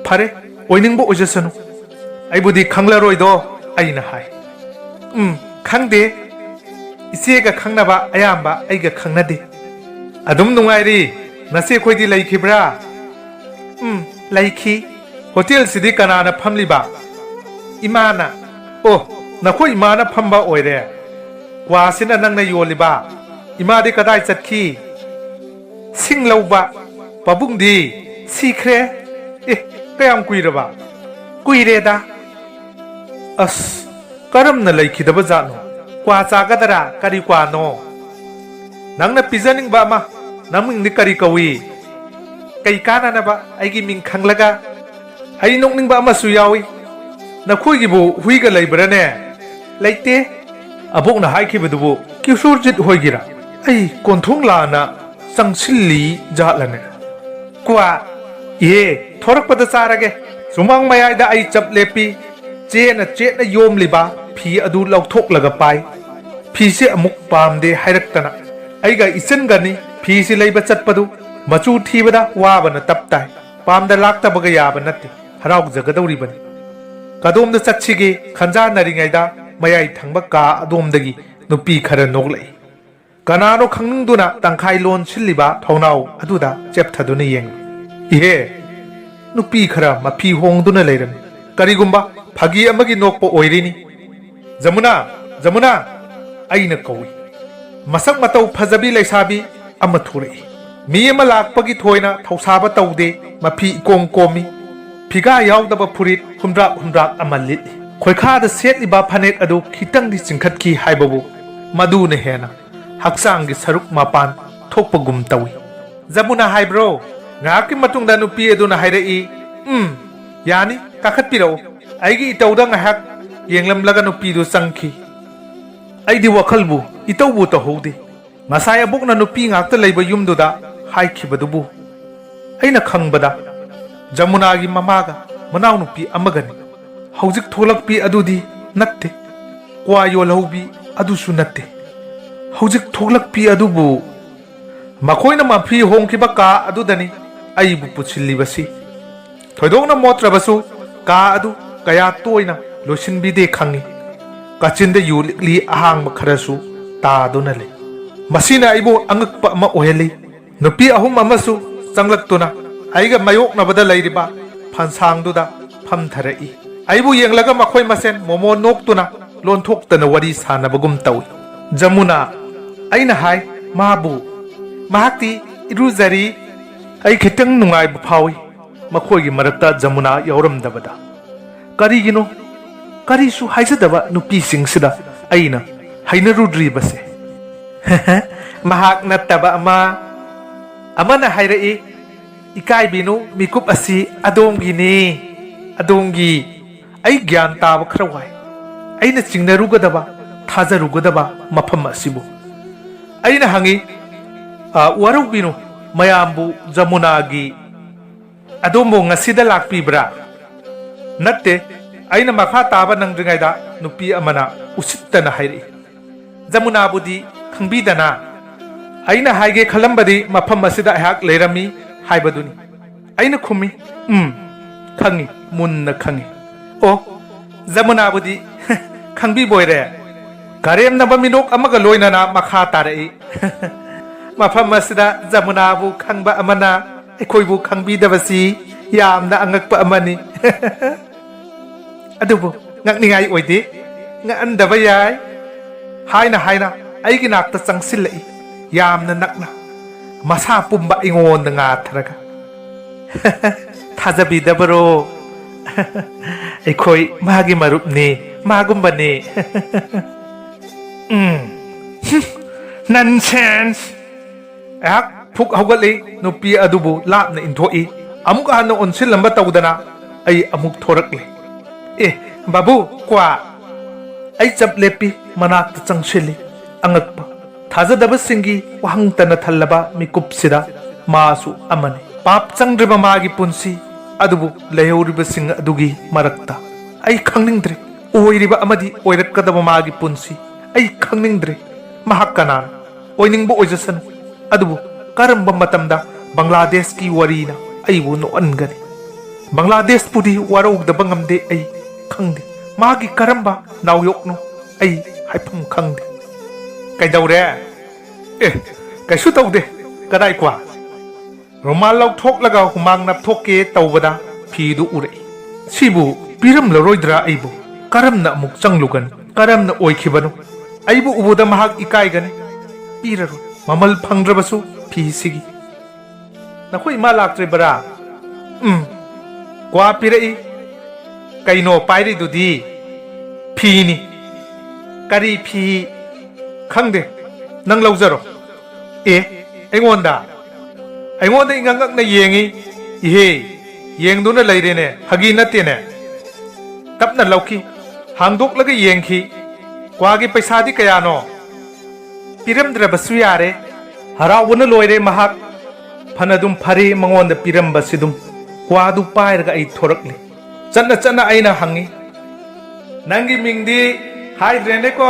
"ꯐꯔꯦ, ꯑꯣꯏꯅꯤꯡꯕ ꯑꯣꯏꯖꯁꯅꯨ꯫ ꯑꯩꯕꯨꯗꯤ ꯈꯪꯂꯔꯣꯏꯗꯣ," ꯑꯩꯅ ꯍꯥꯏ꯫ "ꯎꯝ, ꯈꯪꯗꯦ꯫ ꯏꯆꯦꯒ ꯈꯪꯅꯕ ꯑꯌꯥꯝꯕ ꯑꯩꯒ ꯈꯪꯅꯗꯦ꯫ ꯑꯗꯨꯝ ꯅꯨꯡꯉꯥꯏꯔꯤ꯫ ꯅꯆꯦꯈꯣꯏꯗꯤ ꯂꯩꯈꯤꯕ꯭ꯔꯥ?" "ꯎꯝ, ꯂꯩꯈꯤ꯫" "ꯍꯣꯇꯦꯜꯁꯤꯗꯤ ꯀꯅꯥꯅ ꯐꯝꯂꯤꯕ?" "ꯏꯃꯥꯅ꯫" "ꯑꯣ, ꯅꯈꯣꯏ ꯏꯃꯥꯅ ꯐꯝꯕ ꯑꯣꯏꯔꯦ꯫ ꯀ꯭ꯋꯥꯁꯤꯅ ꯅꯪꯅ ꯌꯣꯜꯂꯤꯕ? ꯏꯃꯥꯗꯤ ꯀꯗꯥꯏ ꯆꯠꯈꯤ?" "ꯁꯤꯡ ꯂꯧꯕ꯫" "ꯄꯥꯕꯨꯡꯗꯤ?" "ꯁꯤꯈ꯭ꯔꯦ꯫" "ꯑꯦ, ꯀꯌꯥꯝ ꯀꯨꯏꯔꯕ?" "ꯀꯨꯏꯔꯦꯗ꯫" "ꯑꯁ, ꯀꯔꯝꯅ ꯂꯩꯈꯤꯗꯕ ꯖꯥꯠꯅꯣ? ꯀ꯭ꯋꯥ ꯆꯥꯒꯗꯔꯥ? ꯀꯔꯤ ꯀ꯭ꯋꯥꯅꯣ?" "ꯅꯪꯅ ꯄꯤꯖꯅꯤꯡꯕ ꯑꯃ꯫ ꯅꯃꯤꯡꯗꯤ ꯀꯔꯤ ꯀꯧꯏ?" "ꯀꯩ ꯀꯥꯟꯅꯅꯕ ꯑꯩꯒꯤ ꯃꯤꯡ ꯈꯪꯂꯒ?" "ꯑꯩ ꯅꯣꯛꯅꯤꯡꯕ ꯑꯃꯁꯨ ꯌꯥꯎꯏ꯫ ꯅꯈꯣꯏꯒꯤꯕꯨ ꯍꯨꯏꯒ ꯂꯩꯕ꯭ꯔꯥꯅꯦ?" "ꯂꯩꯇꯦ꯫ ꯑꯕꯣꯛꯅ ꯍꯥꯏꯈꯤꯕꯗꯨꯕꯨ ꯀꯤꯁꯣꯔꯖꯤꯠ ꯍꯣꯏꯒꯤꯔꯥ? ꯑꯩ ꯀꯣꯟꯊꯣꯡ ꯂꯥꯟꯅ ꯆꯪꯁꯤꯜꯂꯤ ꯖꯥꯠꯂꯅꯦ?" "ꯀ꯭ꯋꯥ, ꯏꯍꯦ, ꯊꯣꯔꯛꯄꯗ ꯆꯥꯔꯒꯦ꯫" ꯁꯨꯃꯥꯡ ꯃꯌꯥꯏꯗ ꯑꯩ ꯆꯞ ꯂꯦꯞꯄꯤ꯫ ꯆꯦꯅ ꯆꯦꯠꯅ ꯌꯣꯝꯂꯤꯕ ꯐꯤ ꯑꯗꯨ ꯂꯧꯊꯣꯛꯂꯒ ꯄꯥꯏ꯫ ꯐꯤꯁꯦ ꯑꯃꯨꯛ ꯄꯥꯝꯗꯦ ꯍꯥꯏꯔꯛꯇꯅ ꯑꯩꯒ ꯏꯆꯟꯒꯅꯤ ꯐꯤꯁꯤ ꯂꯩꯕ ꯆꯠꯄꯗꯨ꯫ ꯃꯆꯨ ꯊꯤꯕꯗ ꯋꯥꯕꯅ ꯇꯞ ꯇꯥꯏ꯫ ꯄꯥꯝꯗ ꯂꯥꯛꯇꯕꯒ ꯌꯥꯕ ꯅꯠꯇꯦ꯫ ꯍꯔꯥꯎꯖꯒꯗꯧꯔꯤꯕꯅꯤ꯫ ꯀꯗꯣꯝꯗ ꯆꯠꯁꯤꯒꯦ ꯈꯟꯖꯥꯟꯅꯔꯤꯉꯩꯗ ꯃꯌꯥꯏ ꯊꯪꯕ ꯀꯥ ꯑꯗꯣꯝꯗꯒꯤ ꯅꯨꯄꯤ ꯈꯔ ꯅꯣꯛꯂꯛꯏ꯫ ꯀꯅꯥꯅꯣ ꯈꯪꯅꯤꯡꯗꯨꯅ ꯇꯪꯈꯥꯏ ꯂꯣꯟꯁꯤꯜꯂꯤꯕ ꯊꯣꯡꯅꯥꯎ ꯑꯗꯨꯗ ꯆꯦꯞꯊꯗꯨꯅ ꯌꯦꯡꯂꯤ꯫ "ꯏꯍꯦ, ꯅꯨꯄꯤ ꯈꯔ ꯃꯐꯤ ꯍꯣꯡꯗꯨꯅ ꯂꯩꯔꯝꯃꯤ꯫ ꯀꯔꯤꯒꯨꯝꯕ ꯐꯥꯒꯤ ꯑꯃꯒꯤ ꯅꯣꯛꯄ ꯑꯣꯏꯔꯤꯅꯤ꯫" "ꯖꯃꯨꯅꯥ! ꯖꯃꯨꯅꯥ!" ꯑꯩꯅ ꯀꯧꯏ꯫ ꯃꯁꯛ ꯃꯇꯧ ꯐꯖꯕꯤ ꯂꯩꯁꯥꯕꯤ ꯑꯃ ꯊꯣꯔꯛꯏ꯫ ꯃꯤ ꯑꯃ ꯂꯥꯛꯄꯒꯤ ꯊꯣꯏꯅ ꯊꯧꯁꯥꯕ ꯇꯧꯗꯦ, ꯃꯐꯤ ꯏꯀꯣꯝ ꯀꯣꯝꯃꯤ꯫ ꯐꯤꯒꯥ ꯌꯥꯎꯗꯕ ꯐꯨꯔꯤꯠ ꯍꯨꯝꯗ꯭ꯔꯥꯛ ꯍꯨꯝꯗ꯭ꯔꯥꯛ ꯑꯃ ꯂꯤꯠꯂꯤ꯫ ꯈꯣꯏꯈꯥꯗ ꯁꯦꯠꯂꯤꯕ ꯐꯅꯦꯛ ꯑꯗꯨ ꯈꯤꯇꯪꯗꯤ ꯆꯤꯡꯈꯠꯈꯤ ꯍꯥꯏꯕꯕꯨ ꯃꯗꯨꯅ ꯍꯦꯟꯅ ꯍꯛꯆꯥꯡꯒꯤ ꯁꯔꯨꯛ ꯃꯄꯥꯟ ꯊꯣꯛꯄꯒꯨꯝ ꯇꯧꯏ꯫ "ꯖꯃꯨꯅꯥ ꯍꯥꯏꯕ꯭ꯔꯣ?" ꯉꯥꯏꯍꯥꯛꯀꯤ ꯃꯇꯨꯡꯗ ꯅꯨꯄꯤ ꯑꯗꯨꯅ ꯍꯥꯏꯔꯛꯏ꯫ "ꯎꯝ, ꯌꯥꯅꯤ, ꯀꯥꯈꯠꯄꯤꯔꯛꯎ꯫" ꯑꯩꯒꯤ ꯏꯇꯧꯗ ꯉꯥꯏꯍꯥꯛ ꯌꯦꯡꯂꯝꯂꯒ ꯅꯨꯄꯤꯗꯨ ꯆꯪꯈꯤ꯫ ꯑꯩꯗꯤ ꯋꯥꯈꯜꯕꯨ ꯏꯇꯧꯕꯨ ꯇꯧꯍꯧꯗꯦ꯫ ꯉꯁꯥꯏ ꯑꯕꯣꯛꯅ ꯅꯨꯄꯤ ꯉꯥꯛꯇ ꯂꯩꯕ ꯌꯨꯝꯗꯨꯗ ꯍꯥꯏꯈꯤꯕꯗꯨꯕꯨ꯫ ꯑꯩꯅ ꯈꯪꯕꯗ ꯖꯃꯨꯅꯥꯒꯤ ꯃꯃꯥꯒ ꯃꯅꯥꯎꯅꯨꯄꯤ ꯑꯃꯒꯅꯤ꯫ ꯍꯧꯖꯤꯛ ꯊꯣꯛꯂꯛꯄꯤ ꯑꯗꯨꯗꯤ ꯅꯠꯇꯦ꯫ ꯀ꯭ꯋꯥ ꯌꯣꯜꯍꯧꯕꯤ ꯑꯗꯨꯁꯨ ꯅꯠꯇꯦ꯫ ꯍꯧꯖꯤꯛ ꯊꯣꯛꯂꯛꯄꯤ ꯑꯗꯨꯕꯨ꯫ ꯃꯈꯣꯏꯅ ꯃꯐꯤ ꯍꯣꯡꯈꯤꯕ ꯀꯥ ꯑꯗꯨꯗꯅꯤ ꯑꯩꯕꯨ ꯄꯨꯁꯤꯜꯂꯤꯕꯁꯤ꯫ ꯊꯣꯏꯗꯣꯛꯅ ꯃꯣꯠꯇ꯭ꯔꯕꯁꯨ ꯀꯥ ꯑꯗꯨ ꯀꯌꯥ ꯇꯣꯏꯅ ꯂꯣꯏꯁꯤꯟꯕꯤꯗꯦ ꯈꯪꯏ꯫ ꯀꯥꯆꯤꯟꯗ ꯌꯨ ꯂꯤꯛꯂꯤ ꯑꯍꯥꯡꯕ ꯈꯔꯁꯨ ꯇꯥꯗꯨꯅ ꯂꯩ꯫ ꯃꯁꯤꯅ ꯑꯩꯕꯨ ꯑꯉꯛꯄ ꯑꯃ ꯑꯣꯏꯍꯜꯂꯤ꯫ ꯅꯨꯄꯤ ꯑꯍꯨꯝ ꯑꯃꯁꯨ ꯆꯪꯂꯛꯇꯨꯅ ꯑꯩꯒ ꯃꯥꯌꯣꯛꯅꯕꯗ ꯂꯩꯔꯤꯕ ꯐꯟꯁꯥꯡꯗꯨꯗ ꯐꯝꯊꯔꯛꯏ꯫ ꯑꯩꯕꯨ ꯌꯦꯡꯂꯒ ꯃꯈꯣꯏ ꯃꯁꯦꯟ ꯃꯣꯃꯣꯟ ꯅꯣꯛꯇꯨꯅ ꯂꯣꯟꯊꯣꯛꯇꯅ ꯋꯥꯔꯤ ꯁꯥꯟꯅꯕꯒꯨꯝ ꯇꯧꯏ꯫ "ꯖꯃꯨꯅꯥ?" ꯑꯩꯅ ꯍꯥꯏ꯫ ꯃꯥꯕꯨ꯫ "ꯃꯍꯥꯛꯇꯤ ꯏꯔꯨꯖꯔꯤ꯫" ꯑꯩ ꯈꯤꯇꯪ ꯅꯨꯡꯉꯥꯏꯕ ꯐꯥꯎꯏ꯫ ꯃꯈꯣꯏꯒꯤ ꯃꯔꯛꯇ ꯖꯃꯨꯅꯥ ꯌꯥꯎꯔꯝꯗꯕꯗ꯫ ꯀꯔꯤꯒꯤꯅꯣ ꯀꯔꯤꯁꯨ ꯍꯥꯏꯖꯗꯕ ꯅꯨꯄꯤꯁꯤꯡꯁꯤꯗ ꯑꯩꯅ ꯍꯩꯅꯔꯨꯗ꯭ꯔꯤꯕꯁꯦ? "ꯃꯍꯥꯛ ꯅꯠꯇꯕ ꯑꯃ, ꯑꯃꯅ ꯍꯥꯏꯔꯛꯏ, ꯏꯀꯥꯏꯕꯤꯅꯨ, ꯃꯤꯀꯨꯞ ꯑꯁꯤ ꯑꯗꯣꯝꯒꯤꯅꯤ, ꯑꯗꯣꯝꯒꯤ꯫" ꯑꯩ ꯒ꯭ꯌꯥꯟ ꯇꯥꯕ ꯈꯔ ꯋꯥꯏ꯫ ꯑꯩꯅ ꯆꯤꯡꯅꯔꯨꯒꯗꯕ, ꯊꯥꯖꯔꯨꯒꯗꯕ ꯃꯐꯝ ꯑꯁꯤꯕꯨ꯫ ꯑꯩꯅ ꯍꯪꯉꯤ, "ꯑ, ꯋꯥꯔꯧꯕꯤꯅꯨ, ꯃꯌꯥꯝꯕꯨ ꯖꯃꯨꯅꯥꯒꯤ ꯑꯗꯣꯝꯕꯨ ꯉꯁꯤꯗ ꯂꯥꯛꯄꯤꯕ꯭ꯔꯥ?" "ꯅꯠꯇꯦ," ꯑꯩꯅ ꯃꯈꯥ ꯇꯥꯕ ꯅꯪꯗ꯭ꯔꯤꯉꯩꯗ ꯅꯨꯄꯤ ꯑꯃꯅ ꯎꯁꯤꯠꯇꯅ ꯍꯥꯏꯔꯛꯏ꯫ "ꯖꯃꯨꯅꯥꯕꯨꯗꯤ ꯈꯪꯕꯤꯗꯅ?" ꯑꯩꯅ ꯍꯥꯏꯒꯦ ꯈꯜꯂꯝꯕꯗꯤ ꯃꯐꯝ ꯑꯁꯤꯗ ꯑꯩꯍꯥꯛ ꯂꯩꯔꯝꯃꯤ ꯍꯥꯏꯕꯗꯨꯅꯤ꯫ ꯑꯩꯅ ꯈꯨꯝꯃꯤ, "ꯎꯝ, ꯈꯪꯉꯤ, ꯃꯨꯟꯅ ꯈꯪꯉꯤ꯫ ꯑꯣ, ꯖꯃꯨꯅꯥꯕꯨꯗꯤ ꯈꯪꯕꯤꯕꯣꯏꯔꯦ?" ꯀꯔꯦꯝꯅꯕ ꯃꯤꯅꯣꯛ ꯑꯃꯒ ꯂꯣꯏꯅꯅ ꯃꯈꯥ ꯇꯥꯔꯛꯏ, "ꯃꯐꯝ ꯑꯁꯤꯗ ꯖꯃꯨꯅꯥꯕꯨ ꯈꯪꯕ ꯑꯃꯅ ꯑꯩꯈꯣꯏꯕꯨ ꯈꯪꯕꯤꯗꯕꯁꯤ ꯌꯥꯝꯅ ꯑꯉꯛꯄ ꯑꯃꯅꯤ꯫ ꯑꯗꯨꯕꯨ ꯉꯛꯅꯤꯡꯉꯥꯏ ꯑꯣꯏꯗꯦ, ꯉꯛꯍꯟꯗꯕ ꯌꯥꯏ," ꯍꯥꯏꯅ ꯍꯥꯏꯅ ꯑꯩꯒꯤ ꯅꯥꯛꯇ ꯆꯪꯁꯤꯜꯂꯛꯏ, ꯌꯥꯝꯅ ꯅꯛꯅ, ꯃꯁꯥ ꯄꯨꯝꯕ ꯑꯩꯉꯣꯟꯗ ꯉꯥꯊꯔꯒ꯫ "ꯊꯥꯖꯕꯤꯗꯕꯔꯣ? ꯑꯩꯈꯣꯏ ꯃꯥꯒꯤ ꯃꯔꯨꯞꯅꯤ, ꯃꯥꯒꯨꯝꯕꯅꯤ꯫" ꯎꯝ, ꯍꯨꯝ, ꯅꯟꯁꯦꯟꯁ! ꯑꯩꯍꯥꯛ ꯐꯨꯛ ꯍꯧꯒꯠꯂꯤ, ꯅꯨꯄꯤ ꯑꯗꯨꯕꯨ ꯂꯥꯞꯅ ꯏꯟꯊꯣꯛꯏ, ꯑꯃꯨꯛ ꯍꯟꯅ ꯑꯣꯟꯁꯤꯜꯂꯝꯕ ꯇꯧꯗꯅ ꯑꯩ ꯑꯃꯨꯛ ꯊꯣꯔꯛꯂꯤ꯫ "ꯑꯦ, ꯕꯥꯕꯨ, ꯀ꯭ꯋꯥ!" ꯑꯩ ꯆꯞ ꯂꯦꯞꯄꯤ, ꯃꯅꯥꯛꯇ ꯆꯪꯁꯤꯜꯂꯤ꯫ ꯑꯉꯛꯄ, ꯊꯥꯖꯗꯕꯁꯤꯡꯒꯤ ꯋꯥꯍꯪꯇꯅ ꯊꯜꯂꯕ ꯃꯤꯀꯨꯞꯁꯤꯗ ꯃꯥꯁꯨ ꯑꯃꯅꯤ꯫ ꯄꯥꯞ ꯆꯪꯗ꯭ꯔꯤꯕ ꯃꯥꯒꯤ ꯄꯨꯟꯁꯤ ꯑꯗꯨꯕꯨ ꯂꯩꯍꯧꯔꯤꯕꯁꯤꯡ ꯑꯗꯨꯒꯤ ꯃꯔꯛꯇ ꯑꯩ ꯈꯪꯅꯤꯡꯗ꯭ꯔꯦ꯫ ꯑꯣꯏꯔꯤꯕ ꯑꯃꯗꯤ ꯑꯣꯏꯔꯛꯀꯗꯕ ꯃꯥꯒꯤ ꯄꯨꯟꯁꯤ ꯑꯩ ꯈꯪꯅꯤꯡꯗ꯭ꯔꯦ꯫ ꯃꯍꯥꯛ ꯀꯅꯥꯅꯣ? ꯑꯣꯏꯅꯤꯡꯕ ꯑꯣꯏꯖꯁꯅꯨ꯫ ꯑꯗꯨꯕꯨ ꯀꯔꯝꯕ ꯃꯇꯝꯗ ꯕꯪꯒ꯭ꯂꯥꯗꯦꯁꯀꯤ ꯋꯥꯔꯤꯅ ꯑꯩꯕꯨ ꯅꯣꯛꯍꯟꯒꯅꯤ? ꯕꯪꯒ꯭ꯂꯥꯗꯦꯁꯄꯨꯗꯤ ꯋꯥꯔꯧꯗꯕ ꯉꯝꯗꯦ ꯑꯩ, ꯈꯪꯗꯦ꯫ ꯃꯥꯒꯤ ꯀꯔꯝꯕ ꯅꯥꯎꯌꯣꯛꯅꯣ ꯑꯩ ꯍꯥꯏꯐꯝ ꯈꯪꯗꯦ꯫ "ꯀꯩꯗꯧꯔꯦ?" "ꯑꯦ, ꯀꯩꯁꯨ ꯇꯧꯗꯦ꯫ ꯀꯗꯥꯏ ꯀ꯭ꯋꯥ?" ꯔꯨꯃꯥꯜ ꯂꯧꯊꯣꯛꯂꯒ ꯍꯨꯃꯥꯡ ꯅꯞꯊꯣꯛꯀꯦ ꯇꯧꯕꯗ ꯐꯤꯗꯨ ꯎꯔꯛꯏ꯫ "ꯁꯤꯕꯨ ꯄꯤꯔꯝꯂꯔꯣꯏꯗ꯭ꯔꯥ ꯑꯩꯕꯨ? ꯀꯔꯝꯅ ꯑꯃꯨꯛ ꯆꯪꯂꯨꯒꯅꯤ? ꯀꯔꯝꯅ ꯑꯣꯏꯈꯤꯕꯅꯣ? ꯑꯩꯕꯨ ꯎꯕꯗ ꯃꯍꯥꯛ ꯏꯀꯥꯏꯒꯅꯤ꯫ ꯄꯤꯔꯔꯣꯏ, ꯃꯃꯜ ꯐꯪꯗ꯭ꯔꯕꯁꯨ ꯐꯤꯁꯤꯒꯤ꯫" "ꯅꯈꯣꯏ ꯏꯃꯥ ꯂꯥꯛꯇ꯭ꯔꯤꯕꯔꯥ?" "ꯎꯝ, ꯀ꯭ꯋꯥ ꯄꯤꯔꯛꯏ꯫" "ꯀꯩꯅꯣ ꯄꯥꯏꯔꯤꯗꯨꯗꯤ?" "ꯐꯤꯅꯤ꯫" "ꯀꯔꯤ ꯐꯤ?" "ꯈꯪꯗꯦ, ꯅꯪ ꯂꯧꯖꯔꯣ꯫" "ꯑꯦ, ꯑꯩꯉꯣꯟꯗ?" ꯑꯩꯉꯣꯟꯗ ꯏꯉꯛ ꯉꯛꯅ ꯌꯦꯡꯉꯤ꯫ "ꯏꯍꯦ, ꯌꯦꯡꯗꯨꯅ ꯂꯩꯔꯦꯅꯦ, ꯐꯥꯒꯤ ꯅꯠꯇꯦꯅꯦ꯫" ꯇꯞꯅ ꯂꯧꯈꯤ꯫ ꯍꯥꯡꯗꯣꯛꯂꯒ ꯌꯦꯡꯈꯤ꯫ "ꯀ꯭ꯋꯥꯒꯤ ꯄꯩꯁꯥꯗꯤ ꯀꯌꯥꯅꯣ?" "ꯄꯤꯔꯝꯗ꯭ꯔꯕꯁꯨ ꯌꯥꯔꯦ꯫ ꯍꯔꯥꯎꯕꯅ ꯂꯣꯏꯔꯦ ꯃꯍꯥꯛ꯫ ꯐꯅꯗꯨꯝ ꯐꯔꯦ ꯃꯉꯣꯟꯗ ꯄꯤꯔꯝꯕꯁꯤꯗꯨꯝ꯫ ꯀ꯭ꯋꯥꯗꯨ ꯄꯥꯏꯔꯒ ꯑꯩ ꯊꯣꯔꯛꯂꯦ꯫ ꯆꯠꯅ ꯆꯠꯅ ꯑꯩꯅ ꯍꯪꯉꯤ, "ꯅꯪꯒꯤ ꯃꯤꯡꯗꯤ ꯍꯥꯏꯗ꯭ꯔꯦꯅꯦꯀꯣ?"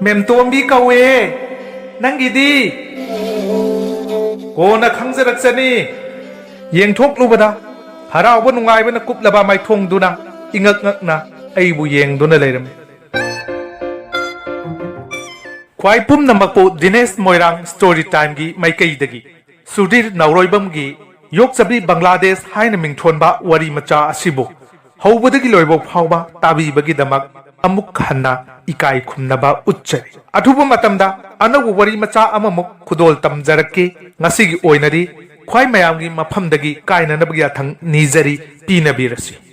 "ꯃꯦꯝꯇꯣꯝꯕꯤ ꯀꯧꯋꯦ꯫ ꯅꯪꯒꯤꯗꯤ?" "ꯀꯣꯟꯅ ꯈꯪꯖꯔꯛꯆꯅꯤ"꯫ ꯌꯦꯡꯊꯣꯛꯂꯨꯕꯗ ꯍꯔꯥꯎꯕ ꯅꯨꯡꯉꯥꯏꯕꯅ ꯀꯨꯞꯂꯕ ꯃꯥꯏꯊꯣꯡꯗꯨꯅ ꯏꯉꯛ ꯉꯛꯅ ꯑꯩꯕꯨ ꯌꯦꯡꯗꯨꯅ ꯂꯩꯔꯝꯃꯤ꯫ ꯈ꯭ꯋꯥꯏ ꯄꯨꯝꯅꯃꯛꯄꯨ ꯗꯤꯅꯦꯁ ꯃꯣꯏꯔꯥꯡ ꯁ꯭ꯇꯣꯔꯤ ꯇꯥꯏꯝꯒꯤ ꯃꯥꯏꯀꯩꯗꯒꯤ ꯁꯨꯙꯤꯔ ꯅꯥꯎꯔꯣꯏꯕꯝꯒꯤ ꯌꯣꯛꯆꯕꯤ ꯕꯪꯒ꯭ꯂꯥꯗꯦꯁ ꯍꯥꯏꯅ ꯃꯤꯡꯊꯣꯟꯕ ꯋꯥꯔꯤ ꯃꯆꯥ ꯑꯁꯤꯕꯨ ꯍꯧꯕꯗꯒꯤ ꯂꯣꯏꯕ ꯐꯥꯎꯕ ꯇꯥꯕꯤꯕꯒꯤꯗꯃꯛ ꯑꯃꯨꯛ ꯍꯟꯅ ꯏꯀꯥꯏ ꯈꯨꯝꯅꯕ ꯎꯠꯆꯔꯤ꯫ ꯑꯊꯨꯕ ꯃꯇꯝꯗ ꯑꯅꯧꯕ ꯋꯥꯔꯤ ꯃꯆꯥ ꯑꯃꯃꯨꯛ ꯈꯨꯗꯣꯜ ꯇꯝꯖꯔꯛꯀꯦ꯫ ꯉꯁꯤꯒꯤ ꯑꯣꯏꯅꯗꯤ ꯈ꯭ꯋꯥꯏ ꯃꯌꯥꯝꯒꯤ ꯃꯐꯝꯗꯒꯤ ꯀꯥꯏꯅꯅꯕꯒꯤ ꯌꯥꯊꯪ ꯅꯤꯖꯔꯤ, ꯄꯤꯅꯕꯤꯔꯁꯤ꯫